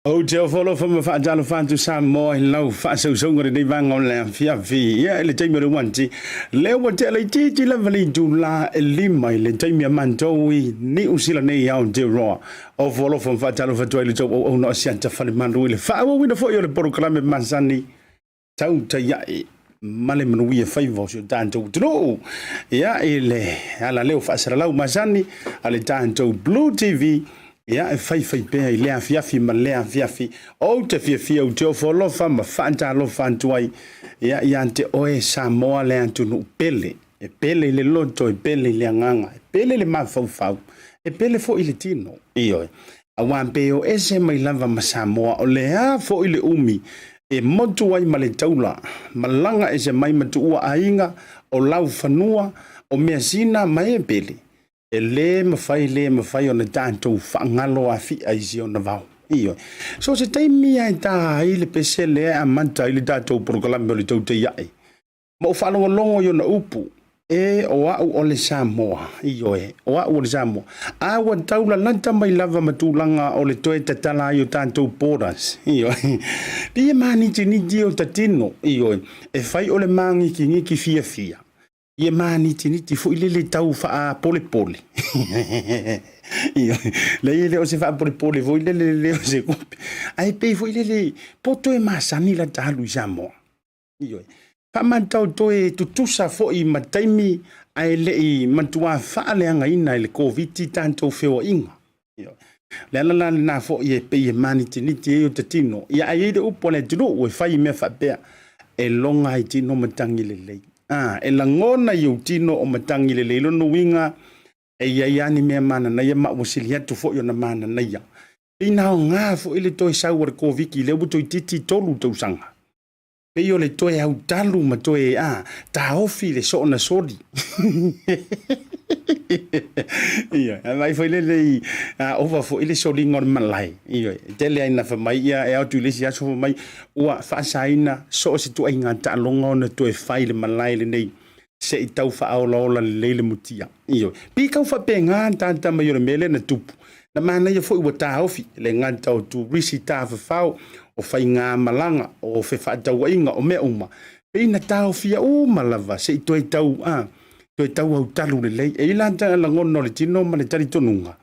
Ou te ofo alofa ma faatalofa atu Samoa i lau faasausauga lenei vaega o le afiafi. Ia, i le taimi o le uanti, lea ua tea laitiiti lava le itula e 5 i le taimi a matou i Niu Sila nei i Aotearoa. Ofo alofa ma faatalofa atu ai i le tou auauna o Asiata Falemalu i le faaauauina foi o le polokalame masani tautai ae ma le manuia faiva o si o tatou atunuu. Ia, i le alaleo faasalalau masani a le tatou Blue TV, ia, e faifai pea i lea afiafi ma lea afiafi. Ou te fiafia ou te ofo alofa ma faatalofa atu ai, ia, ia te oe Samoa le atunuu pele. E pele i le loto, e pele i le agaga, e pele i le mafaufau, e pele foi i le tino. Ioe. Aua pe o ese mai lava ma Samoa, o le a foi le umi e motu ai ma le taula, malaga ese mai ma tuua aiga, o laufanua, o measina ma e pele, e le mafai le mafai ona tatou faagalo afi'a i si ona vao. Ioe. So se taimi lava e ta ai le pese lea e amata ai le tatou polokalame o le Tautaia'i, Ma ou faalogologo i ona upu, E, o au o le Samoa. Ioe, o au o le Samoa. A ua tau lalata mai lava ma tulaga o le toe tatala ai o tatou borders. Ioe. Pei e mānitiniti o ta tino. Ioe. E fai o le māgikigiki fiafia. Ia mānitiniti foi lele tau faapolepole. Ioe. Leai e le o se faapolepole foi lele le o se kupe. Ae pei foi lele po toe masani la ta alu i Samoa. Ioe. Faamatau toe tutusa foi ma taimi ae le i matuā faaleagaina e le Koviti tatou feoaiga. Ioe. Le ala la lena foi e pei e manitiniti ai o ta tino. Ia ae i ai le upu a le atunuu e fai i mea faapea, e loga ai tino matagi lelei. A, e lagona i ou tino o matagi lelei. Lona uiga, e i ai lava ni mea mananaia ma ua sili atu foi ona mananaia. Ina aoga foi le toe sau o le Koviti lea ua toeitiiti 3 tausaga. Pei o le toe autalu ma toe a taofi le soona soli. Ioe, a vaai foi lele i a ova foi le soliga o le malae. Ioe, e tele ai na fai mai ia e ao atu i le isi aso fai mai ua faasaina so o se ituaiga taaloga ona toe fai le malae lenei se i tau faaolaola lelei le mutia. Ioe, pei tau faapena tata mai o le mea lea na tupu. Na manaia foi ua taofi le gata o turisi tafafao, o faigamalaga, o fefaatauaiga, o mea uma. Pei na taofia uma lava se i toe tau a. Toe tauautalu lelei. E i ai la lagona o le tino ma le talitonuga,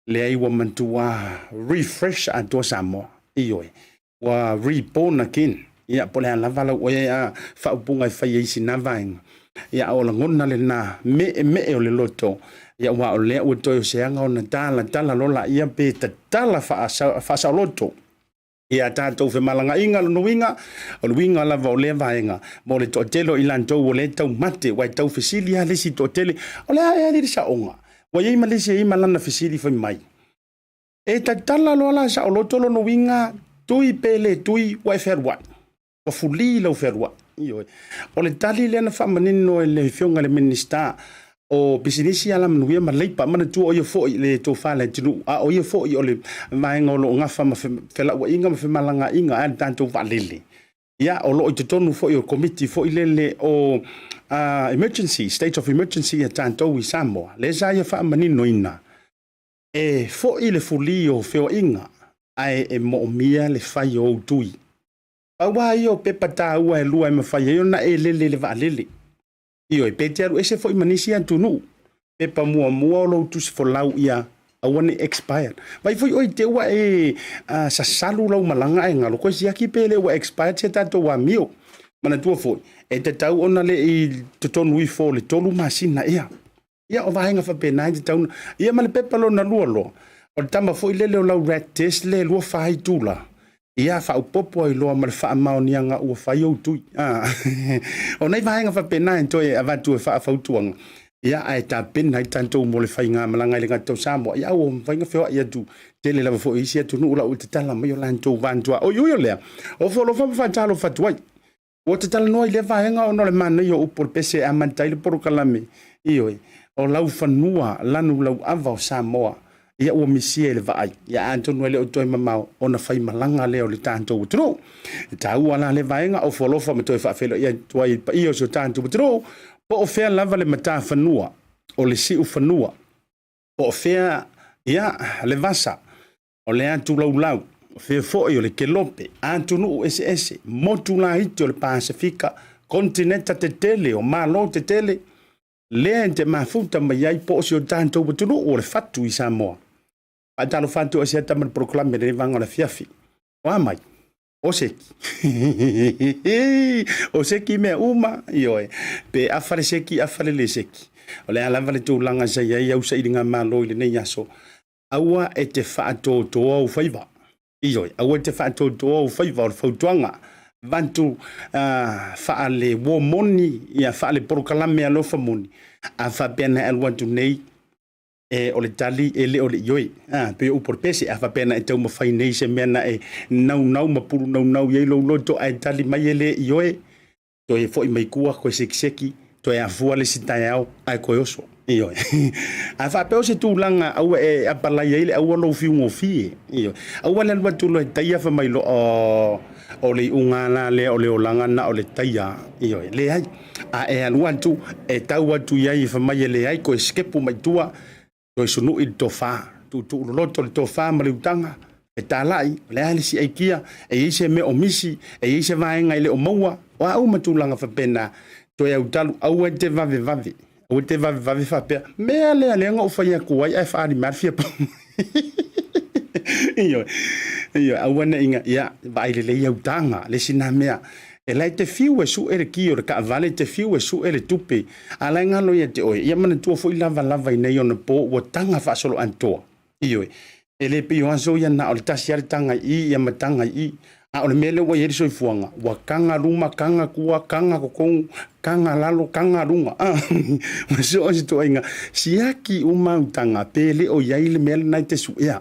leai ua matua refresh atoa Samoa. Ioe, ua reborn again. Ia, po o le a lava lau oe a faaupuga e fai ai sina vaega. Ia, o lagona lena meemee o le loto. Ia, aua o lea ua toe o se aga ona talatala loa laia pe tatala faasaoloto ia tatou femalagaaiga. Lona uiga, o le uiga lava o lea vaega mo le toatele o i latou o lea e taumate, ua e tau fesili lava le isi toatele, o le a ea le saoga? Ua i ai ma le isi e i ai ma lana fesili fai mai, e tatala loa la saoloto lona uiga, tui pe le tui ua e fealuai, ua fuli lau fealuai. Ioe. O le tali lea na faamanino e le Afioga i le Minisita o Pisinisi, Alamanuia ma Leipa, manatua o ia foi le tofa a le atunuu, a o ia foi o le vaega o lo o gafa ma felauaiga ma femalagaaiga a le tatou vaalele. Ia, o lo o i totonu foi o komiti foi lele o emergency, state of emergency a tatou i Samoa, lea sa ia faamaninoina, e foi le fuli o feoaiga, ae e moomia le fai o ou tui. Pau lava ia o pepa taua e lua e mafai ai ona e lele i le vaalele. Ioe, pe te alu ese foi ma nisi atunuu. Pepa muamua o lou tusi folau ia aua ne i expired. Vaai foi oe i te ua e sasalu lau malaga ae galo koe siaki pe le ua expired se tatou amio. Manatua foi, e tatau ona le i totonu ifo o le 3 masina ea. Ia, o vaega faapena e tatau ona... Ia ma le pepa lona lua loa, o le tama foi lele o lau rat test lea e 24 itula, ia faaopoopo ai loa ma le faamaoniaga ua fai ou tui. O nai vaega faapena e toe avatu e faafautuaga, ia ae tapena ai tatou mo le faigamalaga i le gata o Samoa, ia ua mafai ona feoai atu tele lava foi i isi atunuu la ua tatala mai o latou vaantua. Ui ui o lea, ofo alofa ma faatalofa atu ai. Ua ta talanoa i lea vaega ona o le manaia o upu o le pese e amata ai le polokalame. Ioe, o laufanua lanu lauava o Samoa, ia ua misia i le vaai. Ia atonu e le o toe mamao ona faimalaga lea o le tatou atunuu. E taua la lea vaega, ofo alofa ma toe faafeiloai atu ai i le paia o si o tatou atunuu, po o fea lava le matafanua o le siufanua, po o fea ia le vasa, o le atu laulau, o fea foi o le kelope, atunuu eseese, motu laiti o le Pasefika, konetineta tetele o Malo tetele, lea e te mafuta mai ai po o si o tatou atunuu o le fatu i Samoa. Faatalofa atu Asiata ma le polokalame lenei vaega o le afiafi. O a mai? O seki. O seki mea uma, ioe. Pe afa le seki, afa le le seki. O le a lava le tulaga sa i ai au sailiga malo i lenei aso, Aua e te faatoatoa ou faiva. Ioe, aua e te faatoatoa ou faiva, o le fautuaga avatu faale uo moni, ia faale polokalame alofa moni, a faapea na e alu atu nei, e, o le tali e le o le ioe. A, pei o upu o le pese, a faapea na e taumafai nei se mea na e naunau ma pulu naunau i ai lou loto ae tali mai e le ioe, toe foi mai tua, toe sekiseki, toe afua le isi taeao ae toe oso. Ioe. A faapea o se tulaga aua e apalai ai le aua lou fiu gofie. Ioe. Aua le alu atu loa e taia fai mai loa, oh, o le iuga la lea o le olaga na o le taia. Ioe. Leai. A e alu atu, e tau atu i ai fai mai e leai, toe sikepu mai tua, Toe sunui le tofa, tuutuu loloto le tofa ma le utaga, fetalai, o le a le isi aikia, e i ai se mea o misi, e i ai se vaega e le o maua, o a uma tulaga faapena, toe autalu, aua e te vavevave, aua e te vavevave faapea, mea lea lea na ou fai atu ai ae faaali mai lava le fia pau. Ioe, ioe, aua ne i, ia, vaai lelei au taga, le isi na mea, E la e te fiu e suʻe le ki o le kaʻawale, e te fiu e suʻe le tupe, a la e galo ia te oe. Ia manatua foi lavalava i nei ona po ua taga faasoloatoa. Ioe, e le pei o aso ia na o le tasi lava le taga i i, ia ma taga i i. A o le mea lea ua i ai le soifuaga, ua taga luma, taga tua, taga totonu, taga lalo, taga luga. Ua so o se ituaiga siaki uma au taga pe le o i ai le mea lena e te suʻea.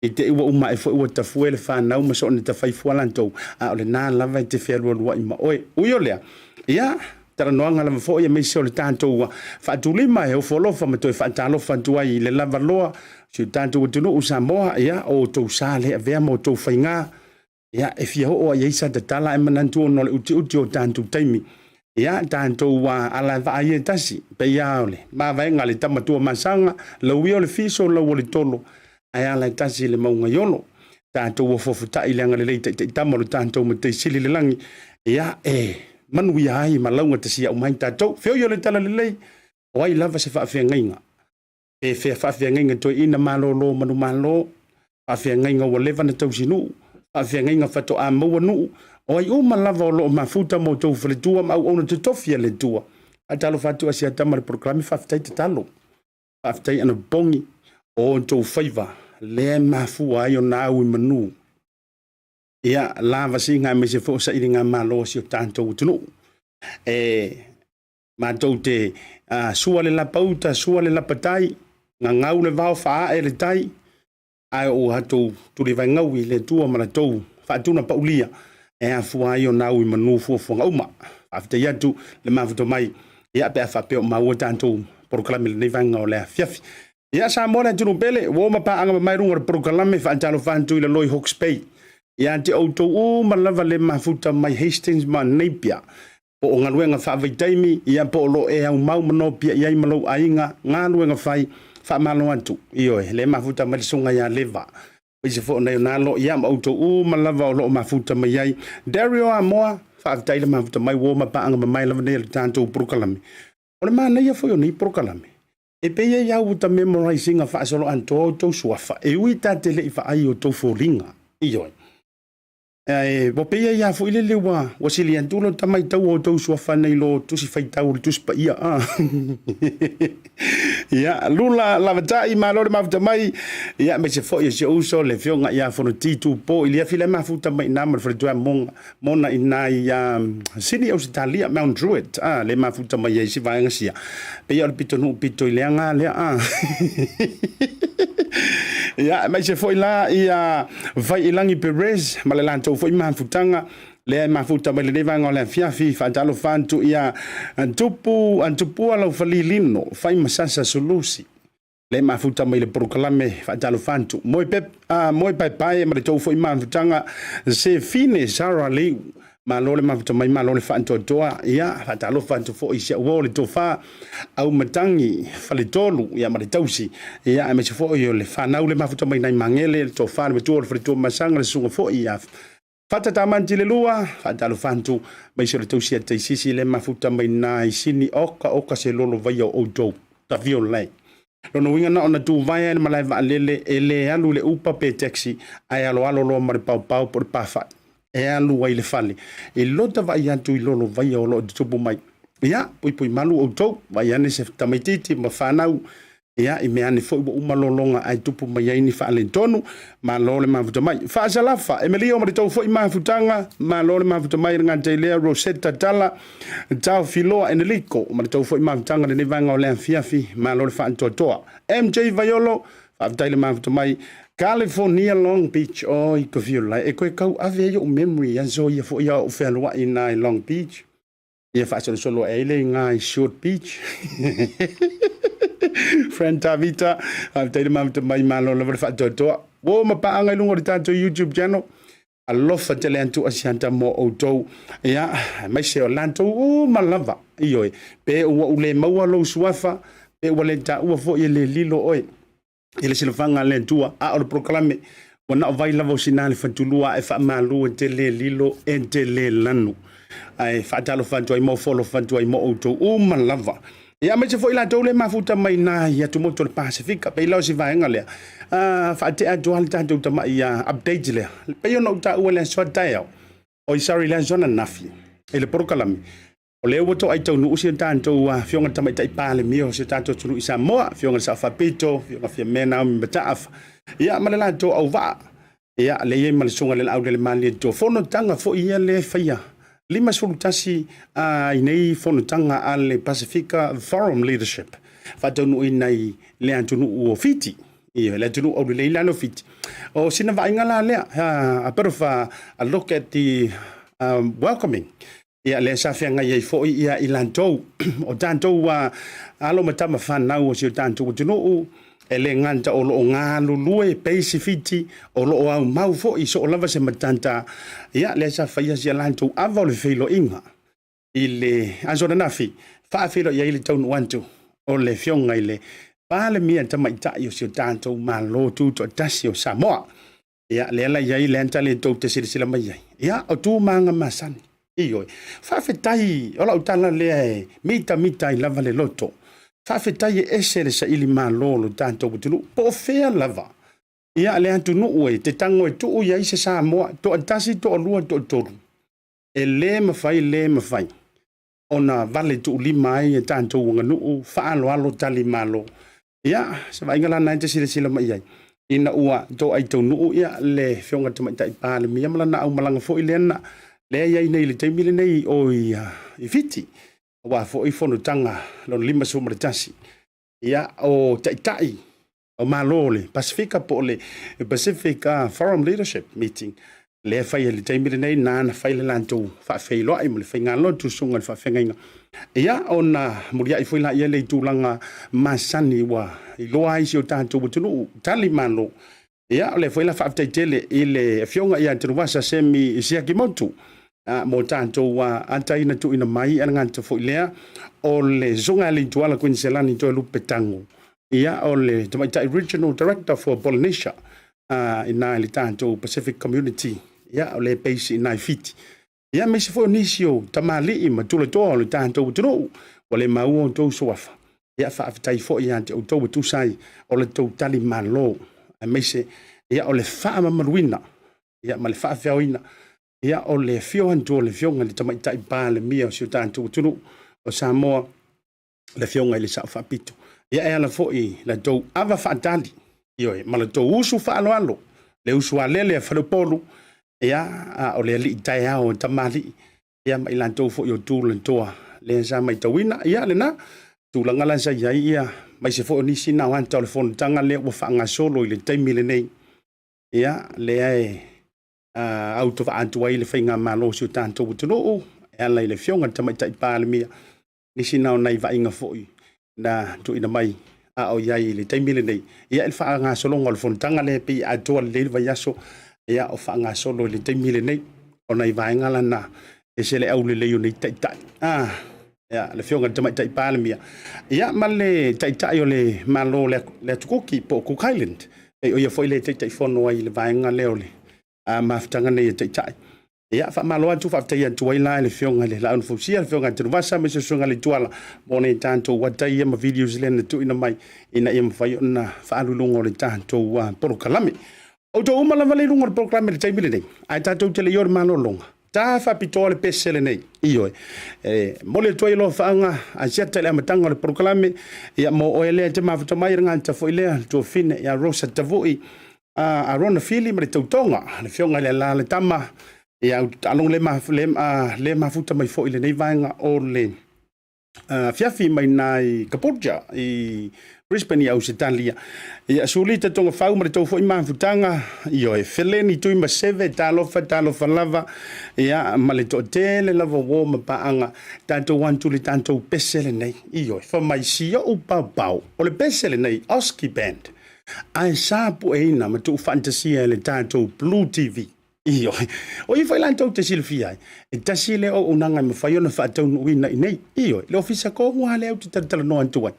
I te i ua uma ae foi ua tafue le fanau ma soona tafaifua latou, a o lena lava e te fealualuai ma oe. Ui o lea, ia, talanoaga lava foi aemaise o le tatou faatulima e ofo alofa ma toe faatalofa atu ai i le lava loa o si o tatou atunuu Samoa, ia, o outou sa le avea ma outou faiga, Ia, e fia oo ai i sa tatala ae manatu ona o le utiuti o tatou taimi. Ia, tatou ala e vaai e tasi, pei lava o le mavaega a le tama Tuamasaga, lau ia o le fiso, lau o le tolo, ae ala e tasi i le mauga i Olo. Tatou ofofotai i le agalelei taitaitama o le tatou Matai Sili i le lagi, ia, e manuia ai ma laugatasia uma ai tatou. Feoi o le Talalelei. O ai lava se faafeagaiga, pe fea faafeagaiga toeaina malolo manumalo, faafeagaiga ua leva na tausinuu, faafeagaiga faatoa maua nuu, o ai uma lava o lo o mafuta ma outou faletua ma auauna totofi a le Atua. Faatalofa atu Asiata ma le polokalame, faafetai tatalo, faafetai anapogi o outou faiva lea e mafua ai ona au i manu. Ia, lavasiga aemaise foi o sailigamalo a si o tatou atunuu. E matou te sua le lapauta, sua le lapatai, gagau le vao, faaae le tai, ae o atou tulivaegaui i le Atua ma latou faatunapaulia e afua ai ona au i manu fuafuaga uma. Faafetai atu le mafuta mai, ia pe a faapea o maua tatou polokalame i lenei vaega o le afiafi. Ia Samoa le atunuu pele, ua ma paaga mamae luga o le polokalame faatalofa atu i laloi Hawke's Bay. Ia te outou uma lava le mafuta mai Hastings ma Napier, po o galuega faavaitaimi, ia po o lo e aumau ma nopia i ai ma lou aiga, galuega fai, faamalo atu. Ioe, le mafuta mai le susuga ia Leva. Aemaise foi o nai ona alo, ia ma outou uma lava o lo o mafuta mai ai. Dario Amoa, faafetai le mafuta mai, ua ma paaga mamae lava nei o le tatou polokalame. O le manaia foi o nei polokalame, e pei e iau ta memorize ina faasoloatoa outou suafa, e ui ta te le i vaai i outou foliga. Ioe. Ae ua pei ai lava foi lele ua sili atu lo ta matau o outou suafa nei lo tusi faitau o le tusi paia. Ia, Lula Lavatai, malo le mafuta mai. Ia, aemaise foi o si ou uso le afioga ia Fonoti Tupo i le afi le mafuta mai ina ma le faletua mona ina i Sydney, Ausetalia, Mount Druitt, le mafuta mai ai si vaega sia. Pei o le pitonuu pito i leaga lea. Ia, aemaise foi la ia Vaiilagi Perez ma le latou foi mafutaga lea e mafuta mai lenei vaega o le afiafi. Faatalofa atu ia Tupu Tupua Laufalilino Faimasasa Sulusi le mafuta mai le polokalame. Faatalofa atu Moe Pep, Moe Paepae ma le tou foi mafutaga Sefine Sarah Liu, malo le mafuta mai, malo le faatoatoa. Ia, faatalofa atu foi i si au uo le tofa Aumatangi Faletolu, ia ma le tausi, ia aemaise foi o le fanau le mafuta mai nai Magele, le tofa le matua o le faletua Masaga, le susuga foi ia Fata Tamanti le lua. Faatalofa atu maise o le tausi a Taisisi le mafuta mai nai Sini. Oka oka se lolo vaia o outou tavio lai. Lona uiga na ona tuvae ai le malae vaalele, e le alu i le upa pe taxi, ae aloalo loa ma le paopao po o le pafa'i e alu ai i le fale. E lota vaai atu i lolo vaia o lo o tutupu mai. Ia, puipui malu outou, vaai ane se tamaitiiti ma fanau, ia, i mea ane foi ua uma lologa ae tupu mai ai ni faaletonu. Malo le mafuta mai. Faasalafa, Emilio ma le tou foi mafutaga, malo le mafuta mai le gata i lea Rosetta Tala, Taofiloa Eneliko ma le tou foi mafutaga lenei vaega o le afiafi, malo le faatoatoa. MJ Vaiolo, faafetai le mafuta mai. California Long Beach, oi ka fiu lai, e koe kau ave ai ou memory aso ia foi a ou fealuai na i Long Beach. Ia faasolosolo ai le iga i Short Beach. Friend Tavita, faafetai le mafuta mai, malo lava le faatoatoa. Ua ma paaga i luga o le tatou YouTube channel. Alofa tele atu Asiata mo outou, ia, aemaise o latou uma lava. Ioe, pe ua ou le maua lou suafa, pe ua le taua foi e le lilo oe i le silafaga a le Atua, a o le polokalame ua na o vai lava o sina le fatulua e faamalu e te le lilo e te le lanu. Ae faatalofa atu ai ma ofo atu ai mo outou uma lava. Ia, aemaise foi latou le mafuta mai na i atumotu o le Pasefika, pei la o si vaega lea. Faatea atu lava le tatou tamai update lea. Pei ona ou taua i le aso a taeao, oi sorry, le aso ananafi i le polokalame. O lea ua toai taunuu si o tatou afioga i le Tamaitai Palemia o si o tatou atunuu i Samoa, afioga i le Sao Faapito, afioga Fiame Naomi Mataafa, ia ma le latou auvaa. Ia, lea i ai ma le susuga i le Laulelemalie Fonotaga foi ia lea e faia 51 i nei fonotaga a le Pasifika Forum Leadership faataunuuina i le atunuu o Fiti. Ia, le atunuu aulelei la o Fiti. O sina vaaiga la lea, a bit of a look at the welcoming. Ia, lea sa feagai ai foi ia i latou o tatou alo ma tama fanau o si o tatou atunuu, e le gata o lo o galulue pei se Fiti, o lo o aumau foi so o lava se matata. Ia, lea sa faia si a latou ava o le feiloaiga i le aso ananafi, faafeiloai ai le taunuu atu o le afioga i le Palemia Tamaitai o si o tatou Malo Tutoatasi o Samoa. Ia, lea la i ai le ata le tou te silasila mai ai. Ia, o tu ma aga masani. Ioe. Faafetai, o lau tala lea e mitamita ai lava le loto. Faafetai e ese le saili malo o lo tatou atunuu, po o fea lava ia le atunuu e te tago e tuu i ai se Samoa, toatasi, toalua, toatolu, e le mafai, le mafai ona vale tuulima ai e tatou aganuu faaaloalo tali malo. Ia, se vaaiga la lena e te silasila mai i ai, ina ua toai taunuu ia le Afioga i le Tamaitai Palemia ma lana aumalaga foi lea na lea e i ai nei i le taimi lenei o i Fiti, aua foi fonotaga lona 51, ia, o Taitai o Malo o le Pasefika po o le Pacific Forum Leadership Meeting lea e fai i le taimi lenei, na na fai le latou faafeiloai ma le faigalotu susuga i le faafeagaiga. Ia, ona muliai foi laia le i tulaga masani ua iloa ai si o tatou atunuu tali malo. Ia, o lea foi la faafetai tele i le Afioga ia Tanuvasa Semi Siakimotu mo tatou ata ina tuuina mai e le gata foi lea o le susuga i le Ituala Kuiniselani Toelupe Tago, ia o le tamaitai Regional Director for Polynesia ina i le tatou Pacific Community, ia o le base ina i Fiti. Ia aemaise foi o nisi o tamalii ma tulatoa o le tatou atunuu ua le maua outou suafa. Ia faafetai foi ia te outou e tusa ai o le tou tali malo, aemaise ia o le faamamaluina ia ma le faafeaoina ia o le afio atu o le Afioga i le Tamaitai Palemia o si o tatou atunuu o Samoa, le Afioga i le Sao Faapito. Ia e ala foi la tou ava faatali, ioe, ma la tou usu faaaloalo, le usu alele a Faleupolu, ia, a o le alii taeao o tamalii, ia ma i latou foi o tulatoa lea sa matauina. Ia lena tulaga la sa i ai, ia, aemaise foi o nisi na o ata o le fonotaga lea ua faagasolo i le taimi lenei, ia, lea e autovaa atu ai le faigamalo o si o tatou atunuu e ala i le Afioga i le Tamaitai Palemia. Nisi na o nai vaaiga foi na tuuina mai a o i ai i le taimi lenei, ia, i le faagasologa o le fonotaga lea pei e atoa lelei le vaiaso, ia, o faagasolo i le taimi lenei. O nai vaega lana ese le aulelei o nei taitai. Ia, le Afioga i le Tamaitai Palemia, ia, ma le Taitai o le Malo o le Atu Kuki po o Cook Island, e o ia foi le Taitaifono ai i le vaega lea o le mafutaga nei e Taitai. Ia, faamalo atu, faafetai atu ai la i le Afioga i le Laau na Fausia, le Afioga i Tanuvasa, aemaise le Susuga i le Tuala mo nei tatou ata ia ma videos lea na tuuina mai ina ia mafai ona faaalu i luga o le tatou polokalame. Outou uma lava le i luga o le polokalame i le taimi lenei, ae tatou te le i o le malologa. Ta faapitoa le pese lenei. Ioe. E momoli atu ai alofaaga a siata i le amataga o le polokalame, ia mo oe lea e te mafuta mai, le gata foi lea, le tuafine ia Rosa Tavui, a Rona Fili ma le tautoga, le Afioga i le Alala Tama, ia alongo le, le, le mafuta mai foi i lenei vaega o le afiafi mai na i Caboolture i Brisbane i Ausetalia. Ia Sulita Togafau ma le tou foi mafutaga, ioe, Feleni Tui Maseve, talofa, talofa lava, ia, ma le toatele lava uo ma paaga, tatou atu le tatou pese lenei, ioe, fa mai si o'u paopao, o le pese lenei, Oski Band, ae sa pueina ma tuufaatasia e le tatou Blue TV. Ioe. O i foi la tou te silafia ai, e tasi lea auaunaga e mafai ona faataunuuina i nei. Ioe, le ofisa tonu lava lea ou te talatalanoa atu ai.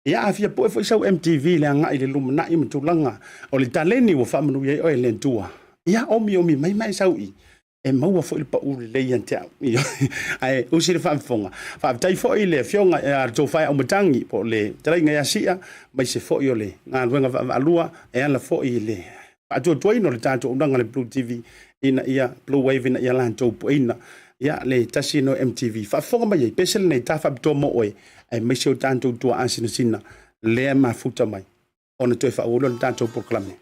Ia, a fia pue foi sau MTV i le agai i le lumanai ma tulaga o le taleni ua faamanuia ai oe e le Atua, ia omiomi mai ma e sau i, e maua foi le pau lelei ia te au. Ioe. Ae usi le faafofoga. Faafetai foi i le Afioga ia le Tofa ia Aumatagi po o le Fetalaiga ia Sia, aemaise foi o le galuega vaavaalua e ala foi i le faatuatuaina o le tatou auaunaga le Blue TV ina ia Blue Wave ina ia latou pueina ia le tasi no MTV. Faafofoga mai ai, pese lenei ta faapitoa mo oe, aemaise o tatou tuaa sinasina lea mafuta mai ona toe faaauau lea o le tatou polokalame.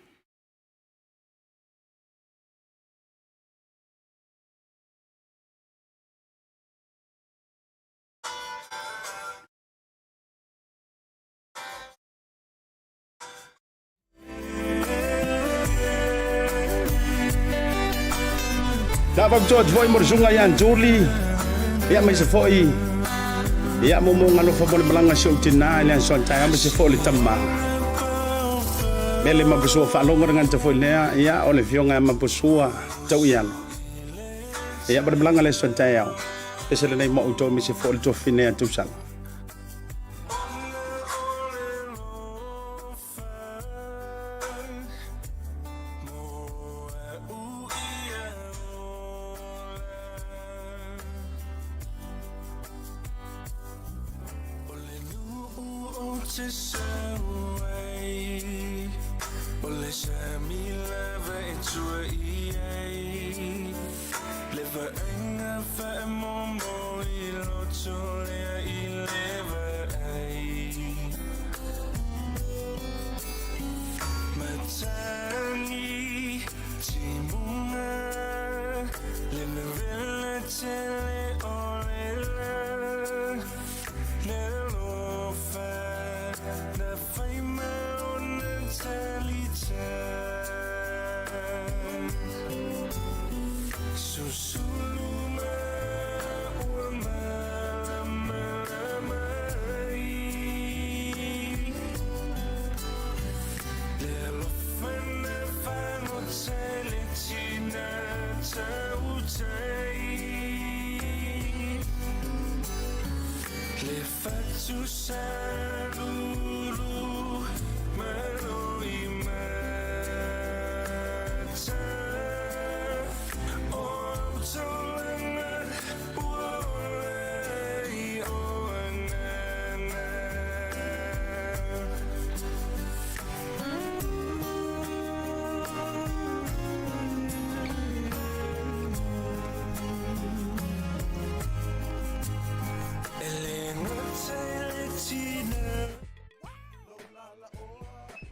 Ta faapitoa atu foi mo le susuga ia Juli, ia aemaise foi ia mo mo galofa mo le malaga si ou tina i le aso taeao, aemaise foi o le tama. Mele Mapusua faalogo le gata foi lea, ia o le afioga ia Mapusua Tauialo. Ia ma le malaga le aso taeao. Pese lenei mo outou aemaise foi o le tuafafine ia Tausala.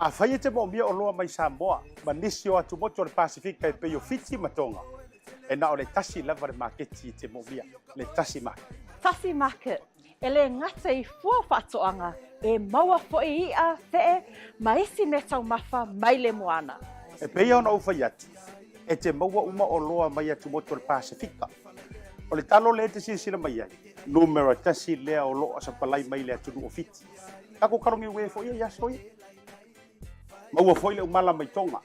Afai e te moomia oloa mai Samoa ma nisi o atumotu o le Pasifika e pei o Fiti ma Tonga, e na o le tasi lava le maketi e te moomia, le Tasi Market. Tasi Market, E le gata i fua faatoaga, e maua foi iʻa, feʻe, ma isi mea taumafa mai le moana. E pei ona ou fai atu, e te maua uma oloa mai atumotu o le Pasefika. O le talo lea e te silasila mai ai, numera tasi lea o loo sapalai mai le atunuu o Fiti. Tatou kalogiue foi ia i aso ia. Maua foi le umala mai Tonga.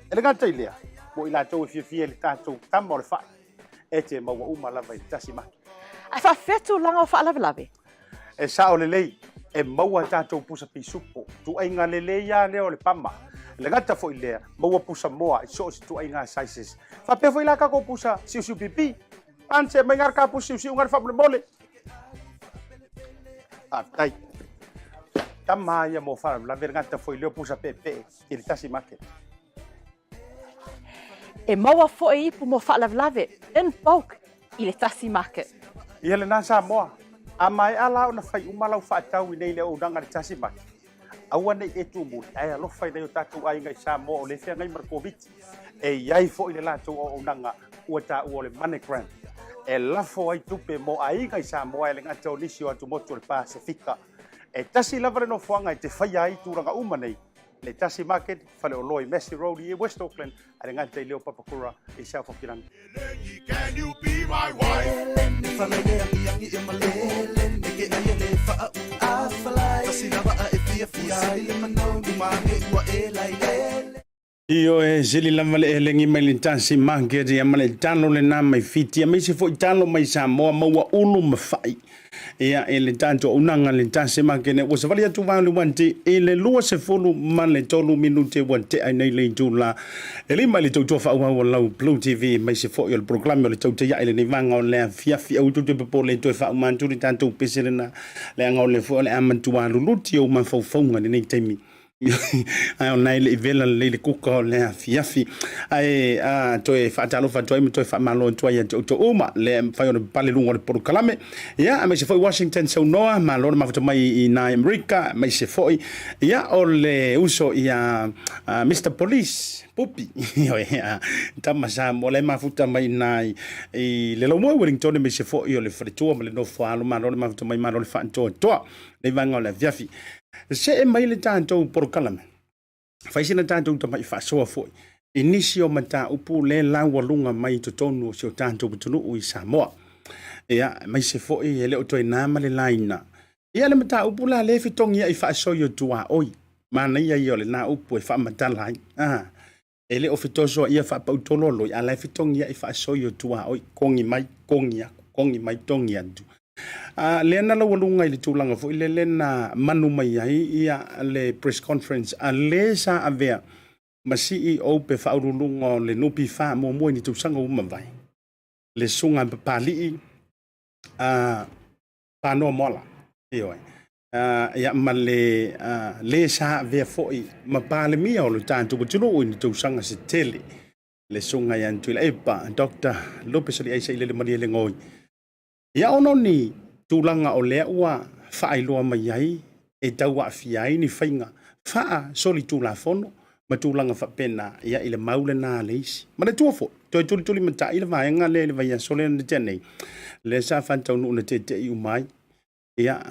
E le gata i lea, mo i latou e fiafia i le tatou tama o le fai, e te maua uma lava i le tasi maki. Ae faafefea tulaga o faalavelave? E sao lelei, e maua tatou pusa pisupo, tuaiga lelei lava lea o le pama. E le gata foi i lea, maua pusa moa i so o se tuaiga sizes. Faapea foi la tatou pusa siusiu pipi. Ante mai ngā ka pusa siusiu ngā faamolemole. Faafetai. Tama ia mo faalavelave le gata foi lea o pusa peepee i le tasi market. E maua foi ipu mo faalavelave in bulk i le tasi market. Ia lena Samoa, a maea la ona fai uma lau faatau i nei le auaunaga i le tasi market, aua ne i e tumuli ae alofa i nai o tatou aiga i Samoa o lea e feagai ma le Koviti. E i ai foi le latou auaunaga ua taua o le MoneyGram e lafo ai tupe mo aiga i Samoa e le gata o nisi o atumotu o le Pasefika. E tasi lava le nofoaga e te faia ai tulaga uma nei, le Tasi Market, faleoloa i Massey Road i West Auckland, a le gata i leo Papakura i South Hokirangi. Ioe, sili lava le elegi mai le Tasi Market ia ma le talo lena mai Fiti, aemaise foi talo mai Samoa maua ulu ma fai. Ia, i le tatou auaunaga le Tasi Market ua savali atu vao le wanti i le 23 minute ua tea ai nei le itula e lima i le tautua faaauau o lau Blue TV aemaise foi o le polokalame o le Tautaia'i lenei vaega o le afiafi. Aua tou te popole toe faauma atu le tatou pese lena leaga o lea foi o le a matua luluti ou mafaufauga i lenei taimi. Ae o lena e le i vela lelei le kuka o le afiafi. Ae a, toe faatalofa atu ai ma toe faamalo atu ai ia te outou uma le mafai ona papale i luga o le polokalame. Ia, aemaise foi Washington saunoa, malo le mafuta mai i ina i Amerika, aemaise foi ia o le uso ia Mister Police Pupi. Ioe, a, tama Samoa la e mafuta mai ina i le Laumua i Wellington, aemaise foi o le faletua ma le nofo alo, malo le mafuta mai, malo le faatoatoa nei vaega o le afiafi. See mai le tatou polokalame, fai sina tatou tamai faasoa foi i nisi o mataupu le laualuga mai i totonu o si o tatou atunuu i Samoa. Ia, aemaise foi e le o toe na ma le laina. Ia le mataupu la lea e fetogiai faasoi o tuaoi. Manaia ia o lena upu e faamatala ai. Ah, e le o fetosoaia faapautololoi, a la e fetogiai faasoi o tuaoi, kogi mai, kogi aku, kogi mai, togi atu. A lea na laualuga i le tulaga foi lele na manu mai ai ia le press conference a le sa avea ma CEO pe faauluuluga o le NPF muamua i ni tausaga ua mavae, le Susuga a Papalii a Panoa Moala. Ioe. Ia ma le lē sa avea foi ma Palemia o le tatou atunuu i ni tausaga se tele, le Susuga ia Tuilaepa Dr. Lupesoliai Sailele Malielegaoi. Ia ona o ni tulaga o lea ua faailoa mai ai e tau aafia ai ni faiga faasolitulafono ma tulaga faapena, ia i le mau lena a le isi. Manatua foi, toe tulitulimatai le vaega lea i le vaiaso lea na tea nei, lea sa faataunuu na tete'i uma ai ia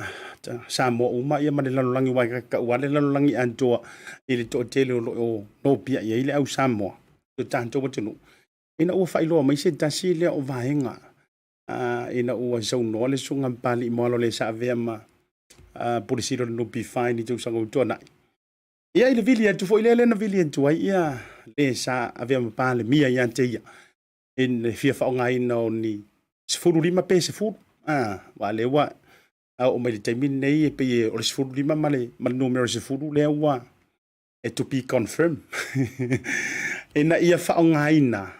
Samoa uma ia ma le lalolagi, aua e tau lava le lalolagi atoa i le toatele o lo o nopiai ai le au Samoa i lo tatou atunuu, ina ua faailoa mai se tasi lea o vaega ina ua saunoa le Susuga Papalii Moalo le sa avea ma Pule Sili o le NPF i ni tausaga ua tuanai. Ia i le vili atu foi lea na vili atu ai ia le sa avea ma Palemia ia te ia i le fia faaaogaina o ni 15 pe 10, aua lea ua oo mai le taimi lenei e pei o le 15 ma le numera 10 lea ua e to be confirmed ina ia faaaogaina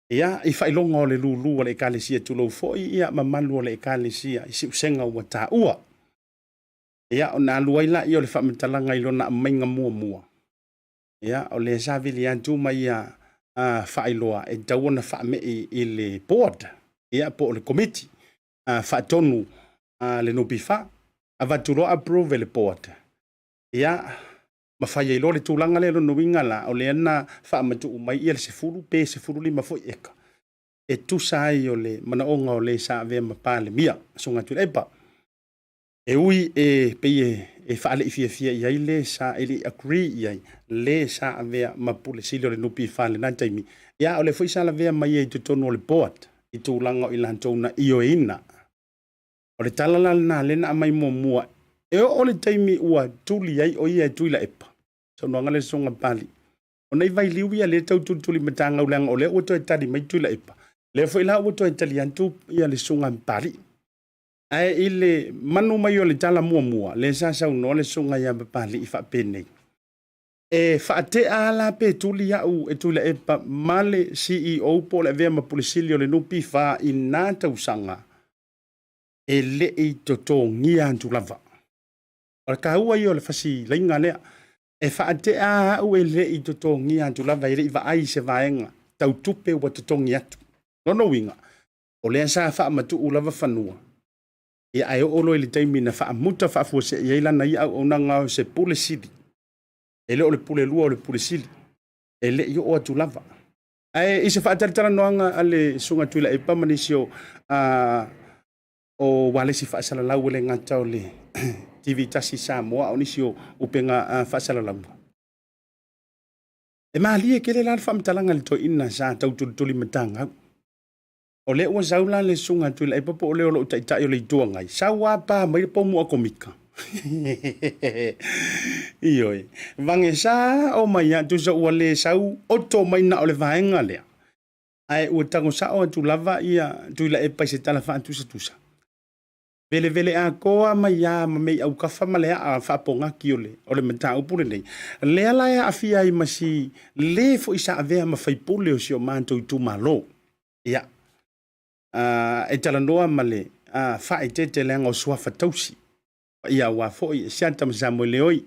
ia i faailoga o le lulu o le Ekalesia, tulou foi ia mamalu o le Ekalesia i siusega ua taua. Ia ona alu ai laia o le faamatalaga i lona aumaiga muamua, ia o lea sa vili atu ma ia faailoa e tatau ona faamei i le board, ia po o le komiti faatonu a le NPF. Avatu loa approve e le board, ia ma fai ai loa le tulaga lea. Lona uiga la, o lea na faamatuu mai ia le 10 pe 15 foi eka e tusa ai o le manaoga o le sa avea ma Palemia, Susuga Tuilaepa. E ui e pei e faalei fiafia i ai le sa e le i agree i ai le sa avea ma Pule Sili o le NPF i lena taimi, ia o lea foi sa lavea mai ai i totonu o le board i tulaga o i latou na ioeina. O le tala la lena lea na aumai muamua, e oo le taimi ua tuli ai o ia e Tuilaepa, saunoaga le Susuga Papalii, ona i vailiu ia lea tau tulituli matagau, leaga o lea ua toe tali mai Tuilaepa, lea foi la ua toe tali atu ia le Susuga Papalii. Ae i le manu mai o le tala muamua, lea sa saunoa le Susuga ia Papalii faapenei, e faatea la pe tuli au e Tuilaepa ma le CEO po o le avea ma Pule Sili o le NPF i na tausaga e le i totogia atu lava. O le taua ia o le fasileiga lea, e faatea au e le i totogia atu lava, e le i vaai i se vaega tau tupe ua totogi atu. Lona uiga, o lea sa faamatuu lava fanua, ia ae oo loa i le taimi na faamuta faafuasei ai lana ia auaunaga o se Pule Sili, e le o le Pule lua o le Pule Sili, e le i oo atu lava. Ae i se faatalatalanoaga a le Susuga Tuilaepa ma nisi o ualesi faasalalau, e le gata o le TV1 Samoa, a o nisi o upega faasalalauga, e malie tele la le faamatalaga i le toeaina sa tau tulituli matagau. O lea ua sau la le Susuga Tuilaepa po o lea o loo taitai o le Itu Agai, sau a pa mai le pomu atomika. Ioe, vagesa o mai atu sa ua le sau oto mai na o le vaega lea, ae ua tago sao atu lava ia Tuilaepa i se tala faatusatusa. Velevele atoa mai a ma mei aukafa ma le aa faapogaki o le mataupu lenei. Lea la e aafia ai ma si le foi sa avea ma faipule o si o matou itumalo. Ia, e talanoa ma le faaeteete leaga o suafa tausi. Ia aua foi e Siata ma Samoeleoi,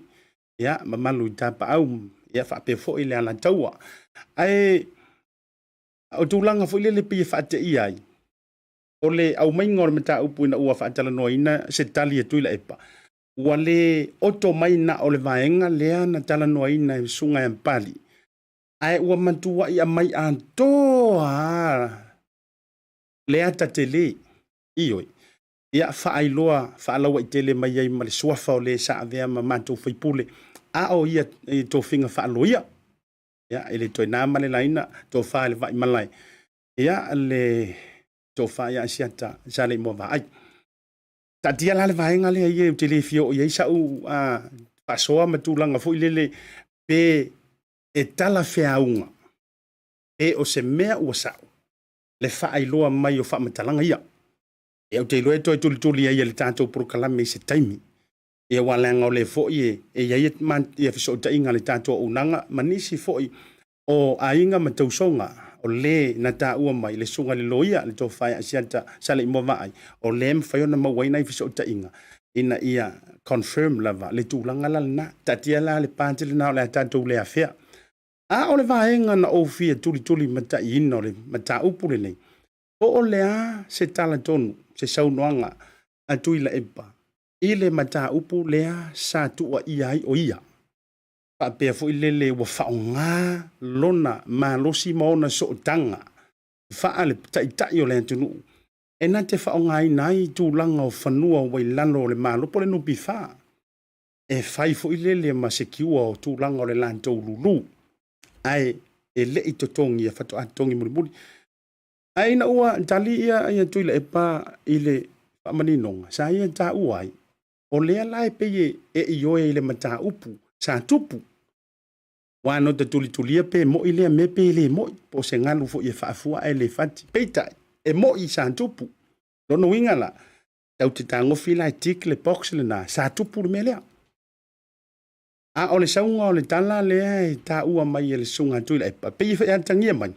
ia, mamalu i Tapaau, ia faapea foi le Alataua. Ae o tulaga foi lele pei e faateia ai, o le aumaiga o le mataupu ina ua faatalanoaina se tali a Tuilaepa, ua le oto mai na o le vaega lea na talanoaina e Susuga ia Papalii, ae ua matuai aumai atoa le ata tele. Ioe, ia faailoa faalauaitele mai ai ma le suafa o le sa avea ma matou faipule, a o ia i tofiga faaloia. Ia, e le toe na ma le laina tofa i le vaimalae, ia le tofa ia Asiata Saleimoa Vaai. Taatia la le vaega lea ia ou te le fia oo i ai sau faasoa ma tulaga foi lele pe e talafeauga pe o se mea ua sao le faailoa mai o faamatalaga ia. Ia ou te iloa e toe tulituli ai e le tatou polokalame i se taimi. Ia aua leaga o lea foi e i ai ia fesootaiga a le tatou auaunaga ma nisi foi o aiga ma tausoga o le na taua mai le susuga i le loia le tofa ia Asiata Saleimoa Vaai, o lea e mafai ona maua ai nai fesootaiga ina ia confirm lava le tulaga la lena. Taatia la le part lena o le a tatou le afea. A o le vaega na ou fia tulitulimataiina o le mataupu lenei, po o le a se tala tonu, se saunoaga a Tuilaepa i le mataupu lea sa tuuaia ai o ia, faapea foi lele ua faaaoga lona malosi ma ona sootaga faale-taitai o le atunuu e na te faaaogaina ai tulaga o fanua ua i lalo o le Malo po o le NPF e fai foi lele ma secure o tulaga o le latou lulu, ae e le i totogia, faatoa totogi mulimuli. Ae ina ua tali ia Tuilaepa i le faamaninoga, sa ia taua ai, o lea la e pei e ioe i le mataupu sa tupu, aua na ta tulitulia pe moi lea mea pe le moi, po o se galu foi e faafua ae le fati. Peitai, e moi sa tupu. Lona uiga la, tatou te tagofi la e tick le box lena, sa tupu le mea lea. A o le sauga o le tala lea e taua mai e le Susuga a Tuilaepa, pei e atagia mai,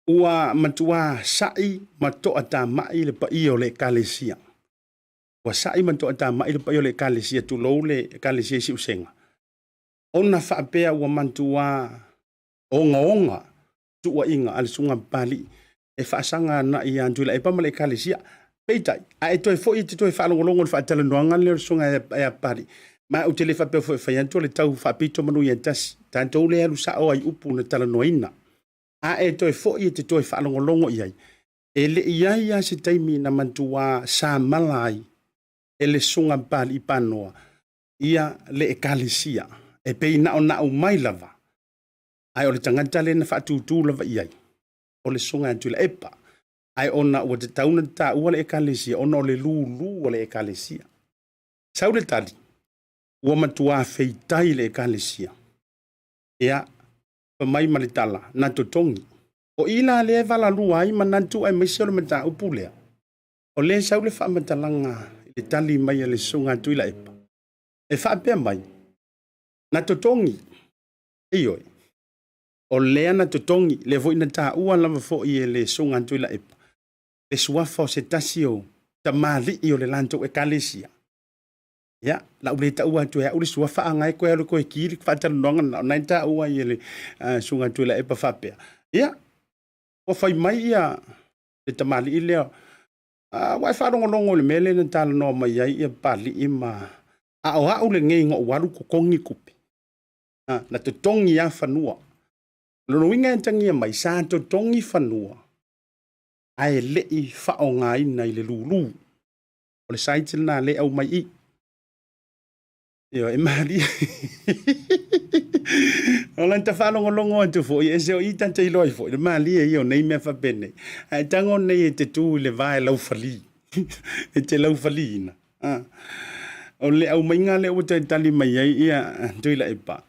ua matua sa'i ma toatamai le paia o le Ekalesia. Ua sa'i ma toatamai le paia o le Ekalesia, tulou le Ekalesia i Siusega, ona faapea ua matua ogaoga tuuaiga a le Susuga a Papalii e faasaga agai ia Tuilaepa ma le Ekalesia. Peitai, a e toe foi e te toe faalogologo i le faatalanoaga lea o le Susuga ia Papalii, ma ou te le faapea foi e fai atu o le tau faapito manu ia tasi, tatou le alu sao ai i upu na talanoaina. A e toe foi e te toe faalogologo i ai, e le i ai lava se taimi na matua samala ai e le Susuga a Papalii Panoa ia le Ekalesia, e pei naunau mai lava, ae o le tagata lea na faatutu lava i ai, o le Susuga ia Tuilaepa. Ae ona ua tatau ona taua le Ekalesia ona o le lulu o le Ekalesia. Sau le tali, ua matua feitai le Ekalesia. Ia, fai mai ma le tala, na totogi. O i la lea e valalua ai manatu aemaise o le mataupu lea, o lea e sau le faamatalaga i le tali mai a le Susuga a Tuilaepa, e faapea mai, na totogi, ioe, o lea na totogi, lea foi na taua lava foi e le Susuga a Tuilaepa, le suafa o se tasi o tamalii o le latou Ekalesia. Ia, o le a ou le taua atu e au le suafa, a o lena e toe alu e toe ki le faatalanoaga lena, o lena e taua ai e le Susuga a Tuilaepa faapea, ia, ua fai mai ia le tamalii lea, ua e faalogologo i le mea lea na talanoa mai ai Papalii ma... A o au lenei na ou alu totogi tupe, na totogi lava fanua. O lona uiga e atagia mai, sa totogi fanua ae le i faaaogaina i le lulu. O le site lena lea e aumai i i. Ioe, e malie. O lata faalogologo atu foi, ese o i ta te iloa ai foi, le malie ia o nei mea faapenei. Ae tago nei e te tu i le va e laufali, e te laufaliina. O le aumaiga lea ua toe tali mai ai ia Tuilaepa,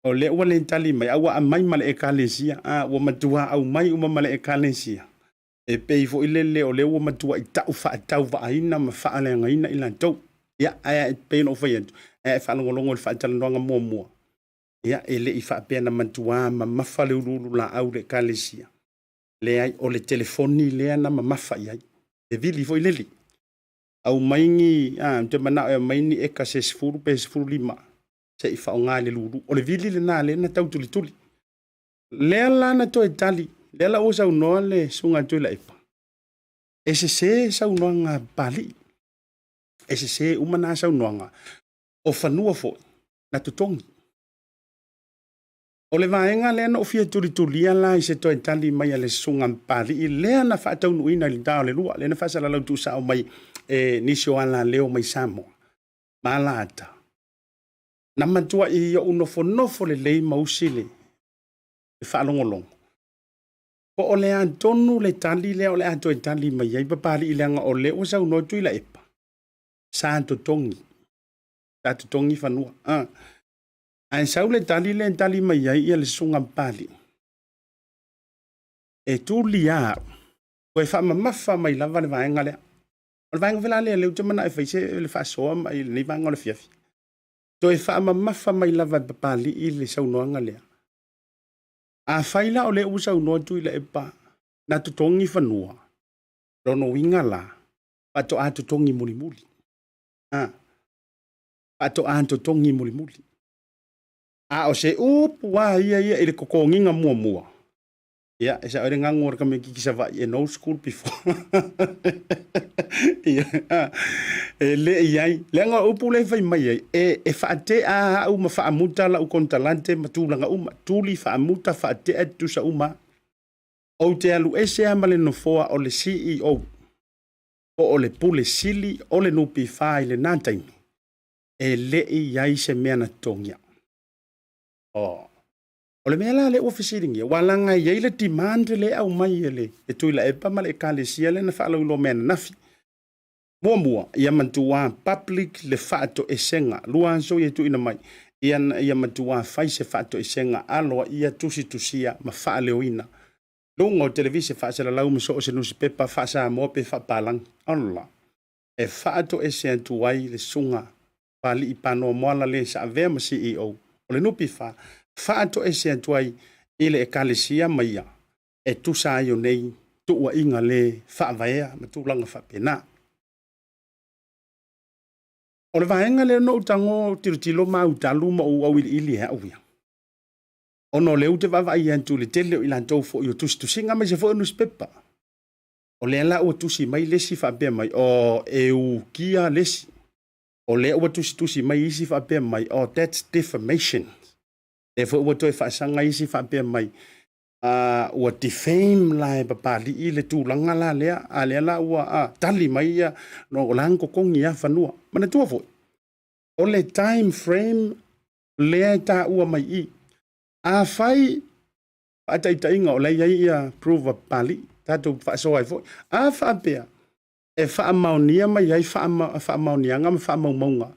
o lea ua le tali mai, a ua aumai ma le Ekalesia, ua matua aumai uma ma le Ekalesia. E pei foi lele o lea ua matuai tau faatauvaaina ma faaleagaina i latou. Ia, ae pei ona ou fai atu, ae faalogologo i le faatalanoaga muamua, ia, e le i faapea na matua mamafa le uluululaau i le Ekalesia. Leai, o le telefoni lea na mamafa i ai, le vili foi lele. Aumai ni, ou te manao e aumai ni eka se 10 pe 15 se i faaaoga i le lulu. O le vili lena lea na tau tulituli. Lea la na toe tali, lea la ua saunoa le Susuga a Tuilaepa, e sese saunoaga a Papalii, e sese uma na saunoaga, o fanua foi na totogi. O le vaega lea na ou fia tulitulia la i se toe tali mai a le Susuga a Papalii, lea na faataunuuina i le ta o le lua, lea na faasalalau tuusao mai e nisi o alaleo mai Samoa ma alata. Na matuai ou nofonofo lelei ma usi le faalogologo, po o le a tonu le tali lea o le a toe tali mai ai Papalii, leaga o lea ua saunoa Tuilaepa, sa totogi, sa totogi fanua. Ae sau le tali lea e tali mai ai ia le Susuga a Papalii, e tuli lava au, toe faamamafa mai lava le vaega lea. O le vaega foi la lea lea ou te manao e fai se le faasoa mai lenei vaega o le afiafi. Toe faamamafa mai lava e Papalii le saunoaga lea. Afai la o lea ua saunoa Tuilaepa na totogi fanua, lona uiga la, faatoa totogi mulimuli. Faatoa totogi mulimuli. A o se upu lava ia ia i le totogiga muamua, ia, e sao ai le gagu o le tamaititi Savaii e no school before. Ia, e le i ai. Leaga o le upu lea e fai mai ai, e, e faatea au ma faamuta lau konekarate ma tulaga uma, tuli, faamuta, faatea, e tutusa uma lava. Ou te alu ese lava ma le nofoa o le CEO po o le Pule Sili o le NPF i lena taimi, e le i i ai se mea na totogia. Oh. O le mea la lea ua fesiligia, ua laga e i ai le demand lea e aumai e le Tuilaepa ma le Ekalesia lea na faalauiloa mai ananafi. Muamua, ia matua public le faatoesega, 2 aso ia tuuina mai, ia matua fai se faatoesega aloaia, tusitusia ma faaleoina luga o televise faasalalau ma so o se nusipepa faa-Samoa pe faa-Palangi. Allah! E faatoese atu ai le susuga Papalii Panoa Moala le sa avea ma CEO o le NPF, faatoese atu ai i le Ekalesia ma ia e tusa ai o nei tuuaiga le faavaea ma tulaga faapena. O le vaega lea na ou tago tilotilo ma autalu ma ou auiliili e au ia, ona o lea ou te vaavaai atu i le tele o i latou foi o tusitusiga aemaise foi o nusipepa. O lea la ua tusi mai le isi faapea mai, oh, e ukia le isi. O lea ua tusitusi mai isi faapea mai, oh, that's defamation. Lea foi ua toe faasaga isi faapea mai, ua defame la e Papalii le tulaga la lea, a lea la ua tali mai ia, no, o la na totogi lava fanua. Manatua foi, o le time frame lea e taua mai i i. Afai faataitaiga o la e i ai ia proof a Papalii, tatou faasoa ai foi. A faapea e faamaonia mai ai faamaoniaga ma faamaumauga